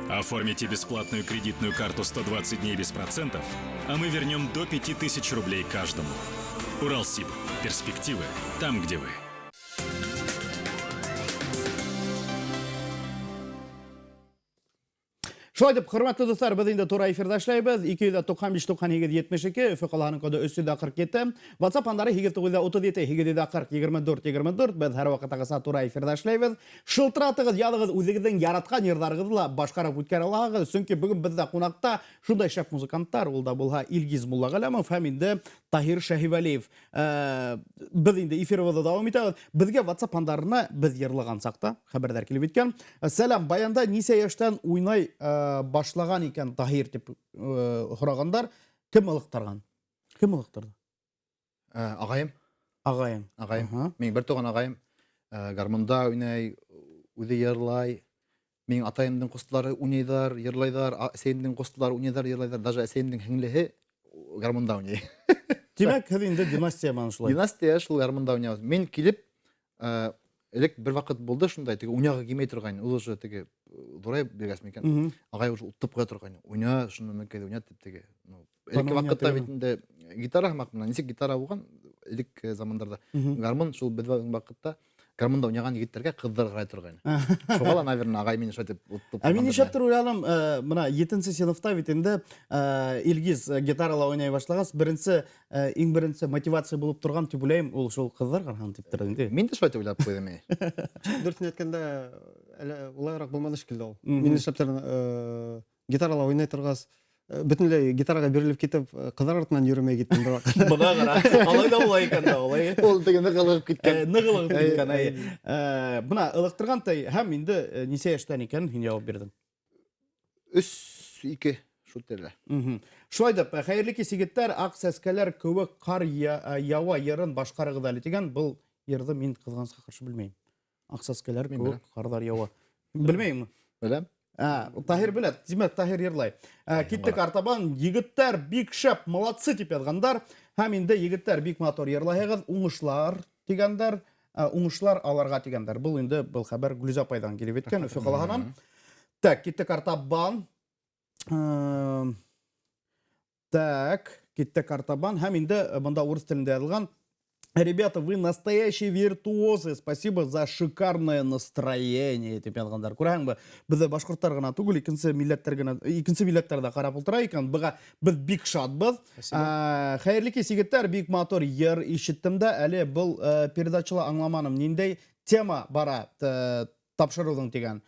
E: Оформите бесплатную кредитную карту 120 дней без процентов, а мы вернем до 5000 рублей каждому. Уралсиб. Перспективы там, где вы.
A: Шулай дип, хөрмәтле дуслар, без инде тура эфирда эшләйбез. 295 98 72, Өфе калаһының коды 347. WhatsApp андары 8937 840 24 24. Без һәрвакыттагыча тура эфирда эшләйбез. Шылтыратыгыз, языгыз, үзегезнең яраткан йырларыгызны ла башкарып үткәрә аласыгыз. Чөнки бүген бездә кунакта шундай шәп музыкантлар, ул да булһа Илгиз Муллагаләмов һәм инде Таһир Шәһивәлиев. Э, без инде эфирыбызды дәвам итәбез. Безгә WhatsApp андарына без йырлаган чакта хәбәрләр килеп җиткән. Э, сәлам, баянда ничә яшьтән уйнай э, башлаган икән Таһир дип һорагандар. Кем ылыктырган? Кем ылыктырды?
B: Агаем.
A: Агаең.
B: Агаем. Мин бер туган агаем. Гармунда уйнай, үзе йырлай. Минең атайымдың ҡустылары уйнайҙар, йырлайҙар, әсәйемдең ҡустылары уйнайҙар, йырлайҙар. Даже әсәйемдең һеңлеһе гармунда уйнай.
A: Тимәк, һеҙ инде династия менән шулай.
B: Династия шул гармунда уйнайбыҙ. Мин килеп, элек бер ваҡыт булды шундай, теге уйнағы килмәй торғайны. Ул уже теге ҙурайып биргәс микән. Ағай уже уттып ҡуя торғайны. Уйна, шуны мөмкин уйна тип теге. Ну, элекке ваҡытта бит инде гитара һымаҡ менән, нисек гитара булған элек замандарҙа. Гармун шул беҙҙең ваҡытта гармунда уйнаған егеттәргә ҡыҙҙар ҡарай торғайны. Шуға ла, наверное, ағай мине шулай тип
A: отоп. Ә мин нишләптер уйладым, мына 7 сыйныфта бит инде Илгиз гитарала уйнай башлагас, беренче, иң беренче мотивация булып торган дип уйлайым, ул шул кызлар караган дип тора инде.
B: Мин дә шулай дип уйлап куйдым.
C: Дөресен әйткәндә, әле улайрак булмады шикелле ул. Мин нишләптер гитарала уйнай торгас, бөтенләй гитарага бирелеп китеп, кызлар артыннан йөрмәй киттем бер вакыт.
A: Бына ҡара, алай да була икән дә, алай.
B: Ул теге нык ылыгып киткән.
A: Нык ылыгып киткән, әйе. Бына ылыктырган тай һәм инде нисә яшьтән икән һин яуап бирдең?
B: Өс, ике, шул тирәлә.
A: Шулай дип, хәерле кич, егетләр, ак сәскәләр кеүек кар ява йырын башкарыгыз әле дигән. Был йырҙы мин ҡыҙғанысҡа ҡаршы белмәйем. Ак сәскәләр кеүек кардар ява. Белмәйме?
B: Беләм.
A: Ә, Таһир белә. Димәк, Таһир йырлай. Ә, киттек артабан. Егетләр бик шәп, молодцы дип язгандар. Һәм инде егеттәр бик матур йырлайһығыҙ, уңышлар тигәндәр, уңышлар аларға тигәндәр. Был инде был хәбәр Гөлүзә апайҙан килеп еткән, Өфө ҡалаһынан. Так, киттек артабан. Так, киттек артабан. Һәм инде бында урыҫ телендә яҙылған. Ребята, вы настоящие виртуозы. Спасибо за шикарное настроение, тип яҙғандар. Күрәһеңме, беҙҙе башҡорттар ғына түгел, икенсе милләттәр генә, икенсе милләттәр ҙә ҡарап ултыра икән. Быға беҙ бик шатбыҙ. Хәйерле кис, егеттәр, бик матур йыр ишеттем дә, әле был передачала аңламаным, ниндәй тема бара тапшырыуҙың тигән.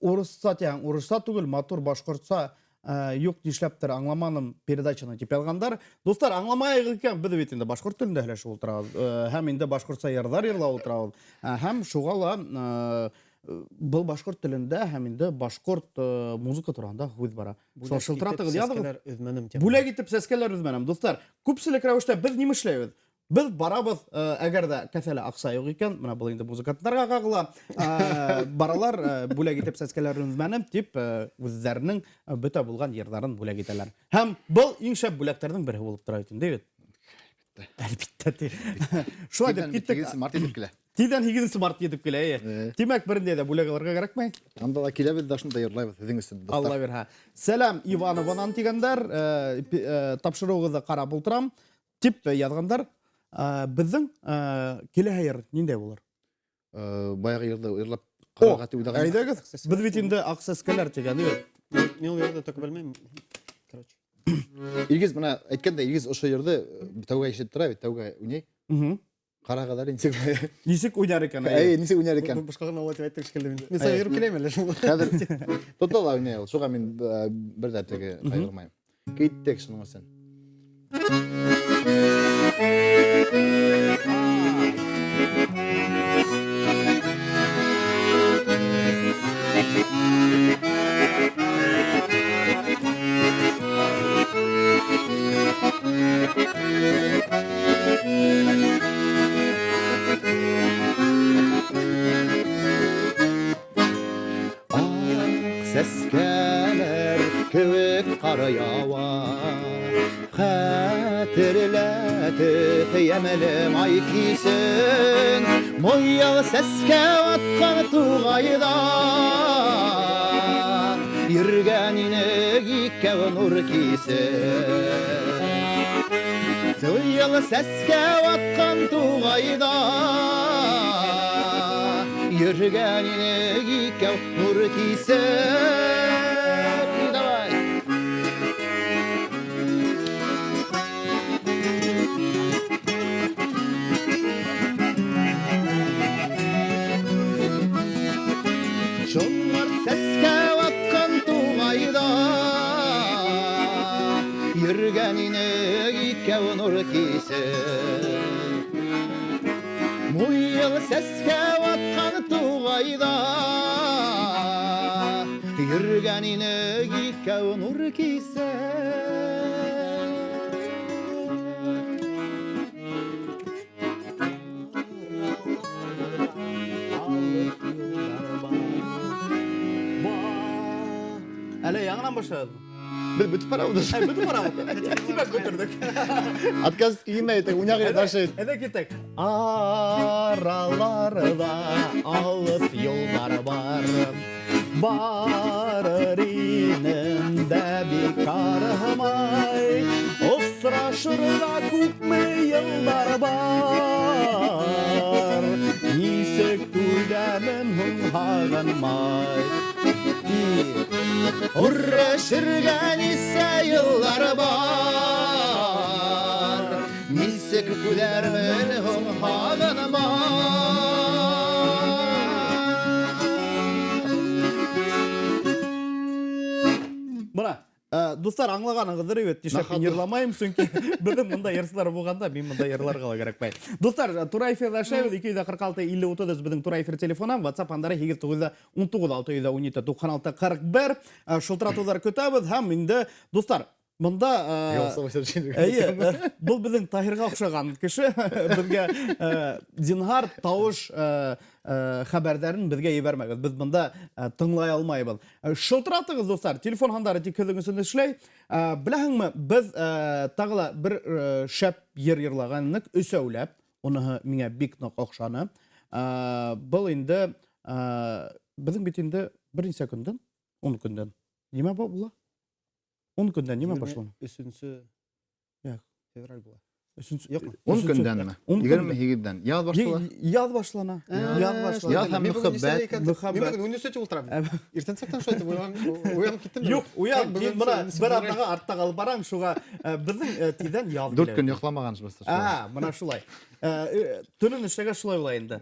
A: Урыҫса тигән, урыҫса түгел, матур башҡортса юҡ, нишләптер аңламаным передачаны тип яҙғандар. Дуҫтар, аңламайығыҙ икән, беҙ бит инде башҡорт телендә һөйләшеп ултырабыҙ, һәм инде башҡортса йырҙар йырлап ултырабыҙ. Һәм шуға ла был башҡорт телендә һәм инде башҡорт музыка тураһында һүҙ бара. Шуға шылтыратығыҙ, яҙығыҙ. Бүләк итеп сәскәләр өҙмәнем. Дуҫтар, күпселек рәүештә беҙ нимә эшләйбеҙ? Беҙ барабыҙ, әгәр ҙә кеҫәлә аҡса юҡ икән, бына был инде музыканттарға ҡағыла, баралар, бүләк итеп сәскәләр өҙмәнем тип, үҙҙәренең бөтә булған йырҙарын бүләк итәләр. Һәм был иң шәп бүләктәрҙең береһе булып тора бит инде, бит. Әлбиттә. Шулай дип киттек.
B: 8 март етеп килә.
A: Тиҙҙән 8 март етеп килә, эйе. Тимәк, берендә дә бүләк алырға кәрәкмәй.
B: Анда ла киләбеҙ ҙә шунда йырлайбыҙ һеҙҙең өсөн, дуҫтар.
A: Алла бирһә. Сәләм Иванованан тигәндәр, тапшырыуығыҙҙы ҡарап ултырам тип яҙғандар. Беҙҙең киләһе йыр ниндәй булыр?
B: Баяғы йырҙы йырлап ҡарарға тип уйлағайным.
A: Әйҙәгеҙ, беҙ бит инде аҡ сәскәләр тигән, юҡ.
C: Мин ул йырҙы только белмәйем. Короче.
B: Илгиз, бына әйткәндә, Илгиз ошо йырҙы тәүгә ишетеп тора бит, тәүгә уйнай. Ҡарағыҙ әле, нисек
A: Нисек уйнар икән,
B: әйе? Әйе, нисек уйнар икән?
C: Башҡа ғына улай тип әйттек шикелле мин. Мин сәй йөрөп киләм әле шул.
B: Хәҙер тота ла уйнай ул. Шуға мин бер ҙә теге ҡайғырмайым. Киттек шуның өсөн. Сәскәләр кеүек ҡар яуа, хәтерләтеп йәмле май кисен, муйыл сәскә атҡан туғайҙа йөргән инек икәү нур кисен. Муйыл сәскә атҡан туғайҙа йөргән инек икәү нур кисен. Давай. Шуңар сәскә атҡан туғайҙа йөргән инек икәү нур кисен. Муйыл сәскә атҡан туғайҙа йөргән инек икәү нур кисен.
A: Әле яңынан башлайбыҙ.
B: Беҙ бөтөп барабыҙ.
A: Әй, бөтөп барабыҙ. Тимәк, бөтөрҙөк.
B: Отказ килмәй, теге уйнағы дальше.
A: Әйҙә киттек. Араларҙа алыҫ юлдар бар. Барыр инем дә бик арымай. Осрашырға күпме йылдар бар. Нисек түҙәмен һуң һағынмай.
B: Күрешергә нисә йылдар бар. Нисек түҙәрмен һуң һағынмай.
A: Бына, дуҫтар, аңлағанығыҙҙыр бит, нишләп мин йырламайым, сөнки беҙҙең бында йырсылар булғанда мин бында йырларға ла кәрәкмәй. Дуҫтар, тура эфирҙа эшләйбеҙ, ике йөҙ ҡырҡ алты илле утыҙ өс беҙҙең тура эфир телефоны, WhatsApp һандары һигеҙ туғыҙ йөҙ ун туғыҙ алты йөҙ ун ете туҡһан алты ҡырҡ бер. Шылтыратыуҙар көтәбеҙ һәм инде, дуҫтар, Монда әйе, был беҙҙең Таһирға оҡшаған кеше. Беҙгә зинһар тауыш хәбәрҙәрен беҙгә ебәрмәгеҙ. Беҙ бында тыңлай алмайбыҙ. Шылтыратығыҙ, дуҫтар. Телефон һандары тик һеҙҙең өсөн эшләй. Беләһеңме, беҙ тағы ла бер шәп йыр йырлаған инек, өсәүләп. Уныһы миңә бик ныҡ оҡшаны. Был инде беҙҙең бит инде бер нисә көндән, 10 көндән. Нимә була? 10 көндән нимә башлана?
C: 3 февраль була.
A: Өсөнсө,
C: Юҡмы?
B: 10 көндәнме? 28-дән. Яҙ башлана.
A: Яҙ башлана. Яҙ башлана.
B: Яҙ һәм мөхәббәт.
A: Мөхәббәт.
C: Мин бөгөн университетта ултырам. Иртәнсәктән шулай итеп уянып киттем.
A: Юҡ, уян, мин бына бер аҙнаға артта ҡалып барам, шуға беҙҙең тиҙҙән яҙ
B: 4 көн йоҡламаған просто.
A: А, бына шулай. Төнөн эшләгәс шулай була инде.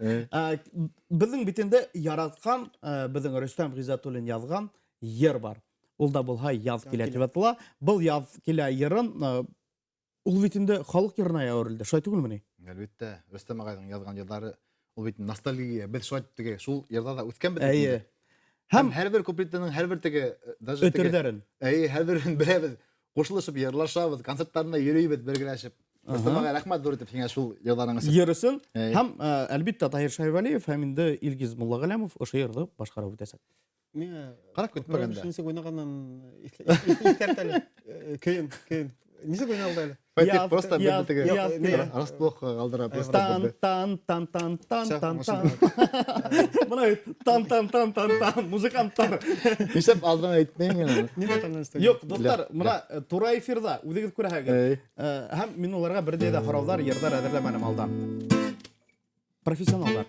A: Беҙҙең бит инде яратҡан, беҙҙең Рөстәм Ғиззәтуллин яҙған йыр бар. Ул да булһа Яҙ килә тип атала. Был Яҙ килә йырын ул бит инде халыҡ йырына әүерелде. Шулай түгелме ни?
B: Әлбиттә, Рөстәм ағайҙың яҙған йырҙары ул бит ностальгия. Беҙ шулай теге шул йырҙа ла үҫкәнбеҙ.
A: Әйе.
B: Һәм һәр бер куплетының һәр бер теге даже теге
A: өтөрҙәрен.
B: Әйе, һәр берен беләбеҙ. Ҡушылышып йырлашабыҙ, концерттарына йөрөйбөҙ бергәләшеп. Рөстәм ағай, рәхмәт ҙур итеп һиңә шул йырҙарың өсөн.
A: Йыр өсөн. Һәм әлбиттә Таһир Шәйвәлиев һәм инде Илгиз Муллағәләмов ошо йырҙы башҡарып үтәсәк.
C: Миңә
B: Ҡарап көтмәгәндә.
C: Нисек уйнағанын иҫтәрт әле. Көйөн, көйөн. Нисек уйналды әле?
B: Фатих просто бер теге расплох ҡалдыра.
A: Тан тан тан тан тан тан тан. Бына тан тан тан тан тан музыканттар.
B: Нишләп алдан әйтмәйһең генә?
A: Юҡ, дуҫтар, бына тура эфирҙа үҙегеҙ күрәһегеҙ. Һәм мин уларға бер ҙә һорауҙар, йырҙар әҙерләмәнем алдан. Профессионалдар.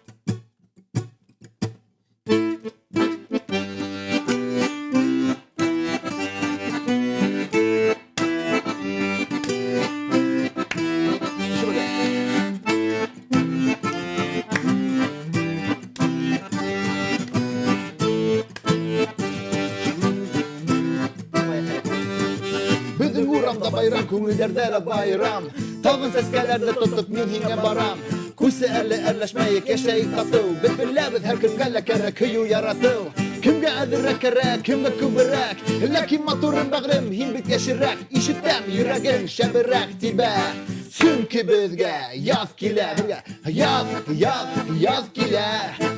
B: Беҙҙең урамда байрам, күңелдәрҙә лә байрам. Талғын сәскәләрҙе тотоп мин һиңә барам. Күсе әле әрләшмәйек, йәшәйек татыу. Беҙ беләбеҙ һәр кемгә лә кәрәк һөйөү, яратыу. Кемгә әҙерәк кәрәк, кемгә күберәк. Ләкин матурым бәғрем, һин бит йәшерәк. Ишетәм, йөрәгең шәберәк тибә. Сөнки беҙгә яҙ килә, беҙгә яҙ, яҙ, яҙ килә.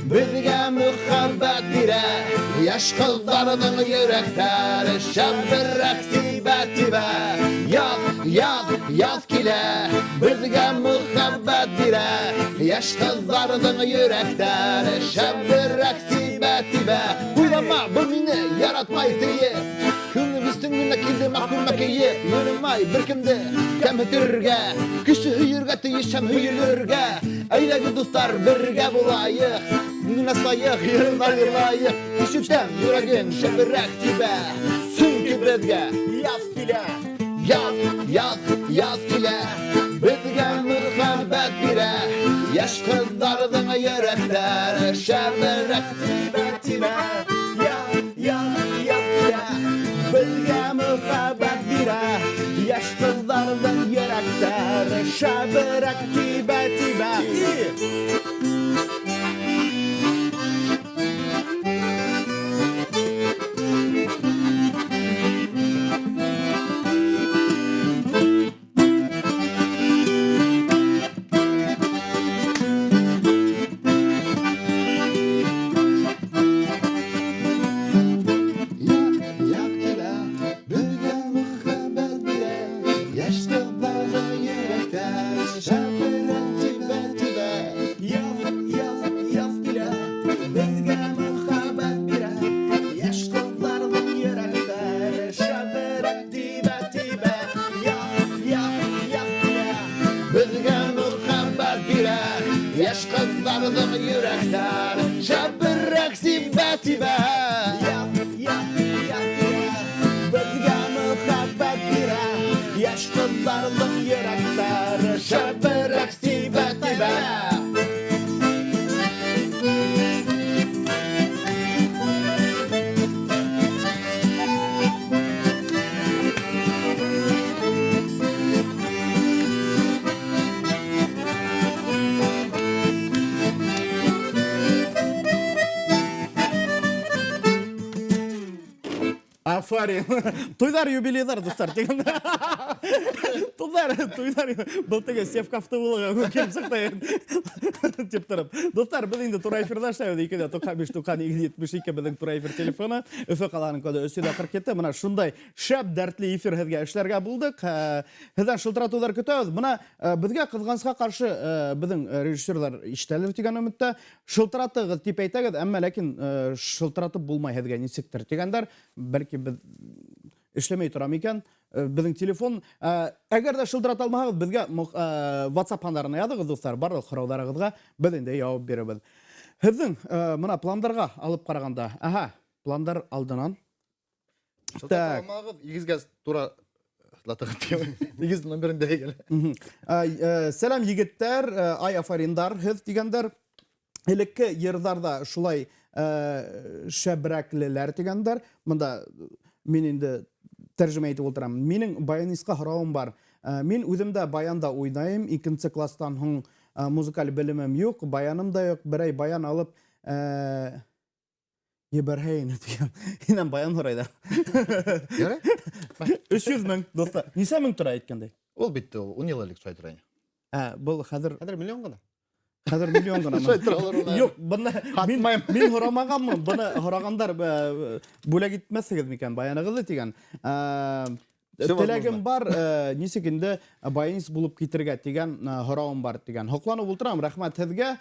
B: Беҙгә мөхәббәт бирә. Йәш ҡыҙҙарҙың йөрәктәре шәберәк тибә, тибә. Яҙ, яҙ, яҙ килә. Беҙгә мөхәббәт бирә. Йәш ҡыҙҙарҙың йөрәктәре шәберәк тибә, тибә. Уйлама, был мине яратмай тиеп. Күңел өсөн генә килде маҡ күлмәк кейеп. Йөрөмәй бер кемде кәмһетергә. Кеше һөйөргә тейеш һәм һөйөлөргә. Әйҙәгеҙ, дуҫтар, бергә булайыҡ. Насайыҡ, йырҙар йырлайыҡ. Ишетәм, йөрәгең шәберәк тибә. Сөнки беҙгә
A: яҙ килә.
B: Яҙ, яҙ, яҙ килә. Беҙгә мөхәббәт бирә. Йәш ҡыҙҙарҙың йөрәктәре шәберәк тибә, тибә.
A: Яҙ, яҙ, яҙ килә. Беҙгә мөхәббәт бирә. Йәш ҡыҙҙарҙың йөрәктәре шәберәк тибә, тибә. Афарин. Туйҙар, юбилейҙар, дуҫтар, тигән. Туйҙар, туйҙар. Был теге Севка автобулығы килеп сыҡты. Тип тороп. Дуҫтар, беҙ инде тура эфирҙа эшләйбеҙ. 2 95 92 72 беҙҙең тура эфир телефоны. Өфө ҡалаһының коды 347. Мына шундай шәп дәртле эфир һеҙгә эшләргә булдыҡ. Һеҙҙән шылтыратыуҙар көтәбеҙ. Мына беҙгә ҡыҙғанысҡа ҡаршы беҙҙең режиссерҙар ишетәлер тигән өмөттә. Шылтыратығыҙ тип әйтәгеҙ, әммә ләкин шылтыратып булмай һеҙгә нисектер тигәндәр. Бәлки беҙ эшләмәй тора микән? Беҙҙең телефон, әгәр ҙә шылтырата алмаһағыҙ, беҙгә WhatsApp һандарына яҙығыҙ, дуҫтар, барлыҡ һорауҙарығыҙға беҙ инде яуап бирербеҙ. Һеҙҙең мына пландарға алып ҡарағанда, аһа, пландар алдынан.
B: Шылтырата алмағыҙ, Игезгә тура латығыҙ тип. Игез номерын бирәйек әле.
A: Сәләм, егеттәр, ай афариндар һеҙ тигәндәр. Элекке йырҙарҙа шулай шәбрәклеләр тигәндәр. Бында мин инде тәржемә итеп ултырам. Минең баянистҡа һорауым бар. Мин үҙем дә баянда уйнайым. Икенсе класстан һуң музыкаль белемем юҡ, баяным да юҡ. Берәй баян алып ебәрһә ине тигән. Һинән баян һорайҙар.
B: Ярай.
A: 300 мең, дуҫтар. Нисә мең тора әйткәндәй?
B: Ул бит ул 10 йыл элек шулай тора ине.
A: Был хәҙер
C: Хәҙер миллион ғына.
A: Хәҙер миллион ғына.
B: Шулай торалар улар.
A: Юҡ, быны
B: Һатмайым.
A: мин һорамағанмын. Быны һорағандар, бүләк итмәҫһегеҙ микән баянығыҙҙы тигән.
B: Всё
A: Теләгем
B: возможно.
A: бар, нисек инде баянист булып китергә тигән, һорауым бар тигән. Һоҡланып ултырам, рәхмәт һеҙгә.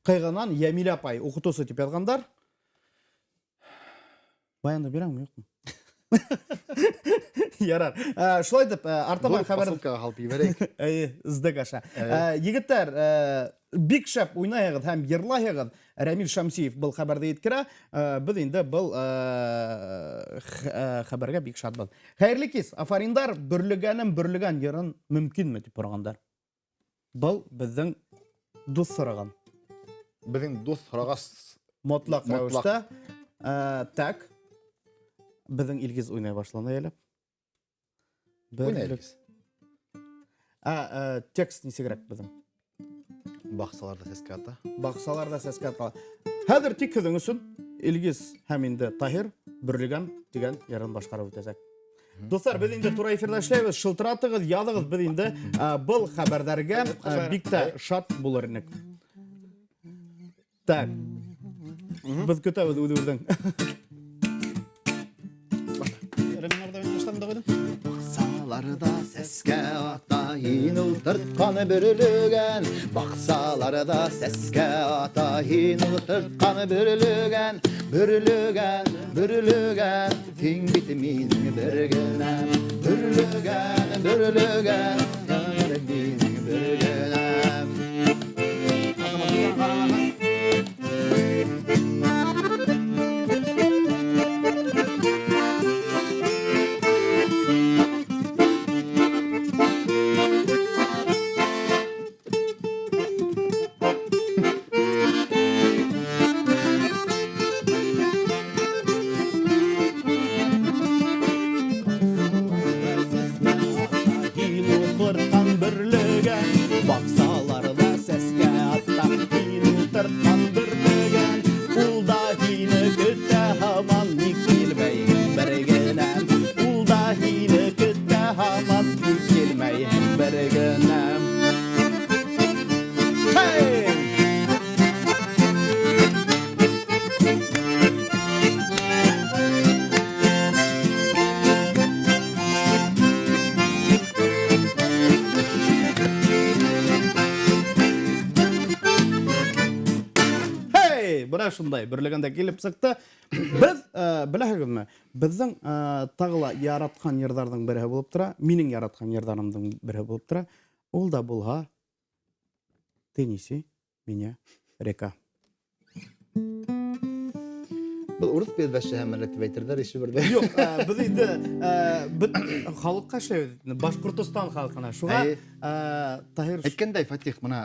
A: Ҡыйғынан Йәмилә апай уҡытыусы тип яҙғандар. Баянды бирәңме, юҡмы? Ярар. Шулай итеп, артабан
B: Ҙур
A: хәбәр
B: посылкаға һалып ебәрәйек.
A: Эйе, СДЭК аша.
B: Эйе.
A: Егеттәр, бик шәп уйнайһығыҙ һәм йырлайһығыҙ. Рәмил Шәмсиев был хәбәрҙе еткерә. Беҙ инде был хәбәргә бик шатбыҙ. Хәйерле кис, афариндар, бөрлөгәнем бөрлөгән йырын мөмкинме тип һорағандар. Был беҙҙең дуҫ һораған.
B: Беҙҙең дуҫ һорағас
A: Мотлаҡ
B: Мотлаҡ.
A: рәүештә. Так. Беҙҙең Илгиз уйнай башланы әле. Бер
B: Уйнай
A: лек.
B: Илгиз.
A: Текст нисегерәк беҙҙең?
B: Баҡсаларҙа сәскә ата.
A: Баҡсаларҙа сәскә ата. Хәҙер тик һеҙҙең өсөн Илгиз һәм инде Таһир Бөрлөгән тигән йырын башҡарып үтәсәк. Дуҫтар, беҙ инде тура эфирҙа эшләйбеҙ. Шылтыратығыҙ, яҙығыҙ, беҙ инде, был хәбәрҙәргә, бик тә шат булыр инек. Так. Беҙ көтәбеҙ үҙебеҙҙең.
B: Баҡсаларҙа сәскә ата, һин ултыртҡан бөрлөгән. Баҡсаларҙа сәскә ата, һин ултыртҡан бөрлөгән. Бөрлөгән, бөрлөгән, һин бит минең бер генәм. Бөрлөгән, бөрлөгән, һин минең бер генәм.
A: Шундай бөрлөгәндә килеп сыҡты. Беҙ, беләһегеҙме, беҙҙең, тағы ла яратҡан йырҙарҙың береһе булып тора, минең яратҡан йырҙарымдың береһе булып тора. Ул да булһа Ты неси меня, река.
B: Был урыҫ беҙ һәм әле тип әйтерҙәр ише берҙә.
A: Юҡ, беҙ инде, беҙ халыҡҡа эшләйбеҙ, Башҡортостан халҡына. Шуға,
B: Әйе.
A: Таһир
B: Әйткәндәй, Фатих, бына,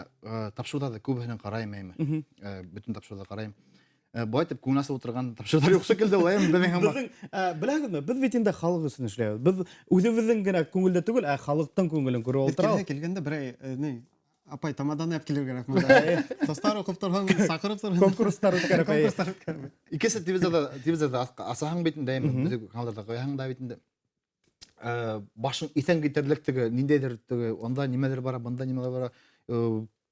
B: тапшырыуҙарҙы күбеһенән ҡарайым, әйме? Бөтөн тапшырыуҙы ҡарайым. Былай итеп күңел асып ултырған тапшырыуҙар юҡ шикелле, улай эми, беҙҙең һымаҡ.
A: Беҙҙең, беләһегеҙме, беҙ бит инде халыҡ өсөн эшләйбеҙ. Беҙ үҙебеҙҙең генә күңелдә түгел, ә халыҡтың күңелен күреп
C: Беҙ
A: ултырабыҙ.
C: килгәндә берәй, ни, Апай, тамаданы алып килергә кәрәк монда. Тостар уҡып торһон, саҡырып торһон.
A: Конкурстар үткәреп.
C: Конкурстар үткәреп.
B: Икенсе телевизорҙа асаһың бит инде, бөтә каналдарҙа ҡуяһың да бит инде. Башың иҫән китерлек теге ниндәйҙер теге унда нимәлер бара, бында нимәлер бара,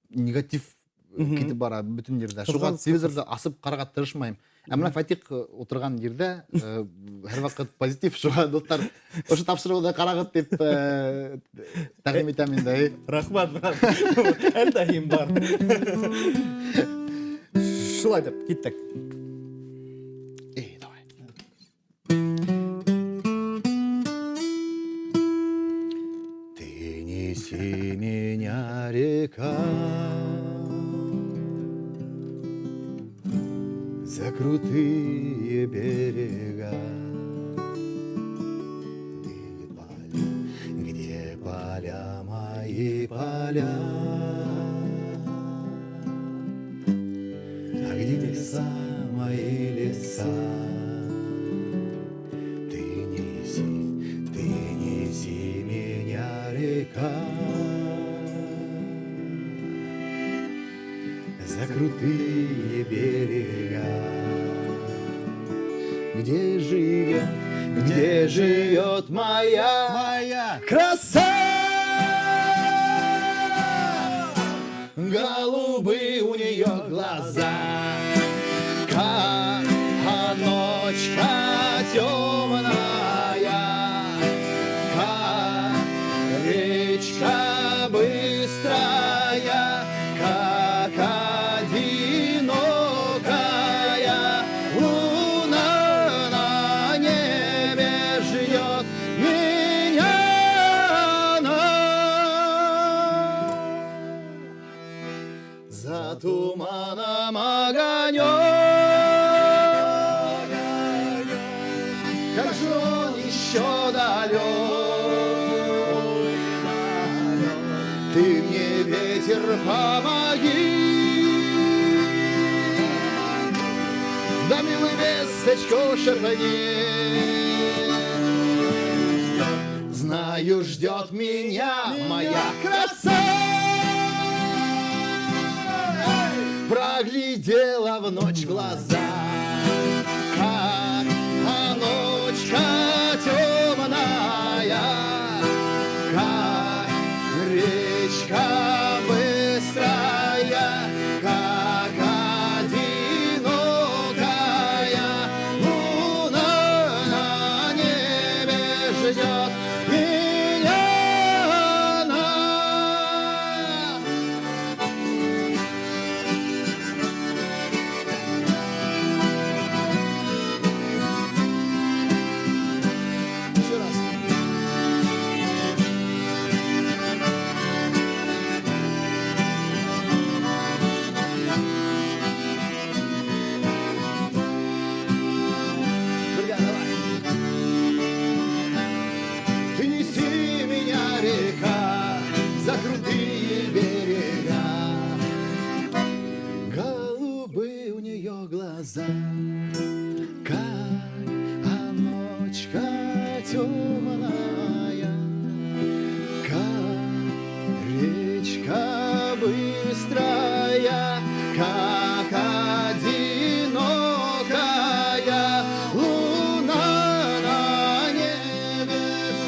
B: негатив китеп бара бөтөн ерҙә. Шуға телевизорҙы асып ҡарарға тырышмайым. Ә менә Фатих ултырған ерҙә һәр ваҡыт позитив, шуға дуҫтар, ошо тапшырыуҙы ҡарағыҙ тип тәҡдим итәм инде.
A: Рәхмәт, брат. Әлдә һин бар. Шулай итеп, киттек.
B: Эй, давай. Ты неси меня, река, за крутые берега. Где поля, где поля мои, поля, а где леса мои, леса? Ты неси меня, река, за крутые берега. Где живет моя,
C: моя
B: краса? Голубые у нее глаза, как ночка темная, как речка быстрая, как одинокая луна на небе ждет меня она. За туманом огонек, как же он еще далек. Ты мне, ветер, помоги, да милый весточку шепни. Знаю, ждет меня моя краса. Проглядела в ночь глаза, как ночка темная, как речка быстрая, как одинокая луна на небе ждет меня она. Еще раз. Бергә, давай. Ты неси меня, река, за крутые берега. Голубые у нее глаза, как ночка темная, как речка быстрая, как одинокая луна на небе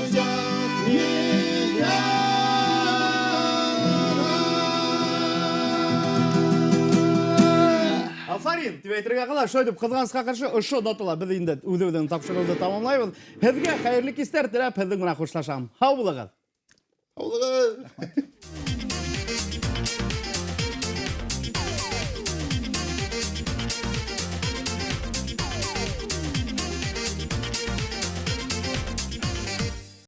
B: ждет меня.
A: Афарин, тип әйтергә ҡала. Шулай итеп, ҡыҙғанысҡа ҡаршы, ошо датала беҙ инде үҙебеҙҙең тапшырыуҙы тамамлайбыҙ. Һеҙгә хәйерле кистәр теләп, һеҙҙең менән хушлашам. Һау булығыҙ.
B: Һау булығыҙ.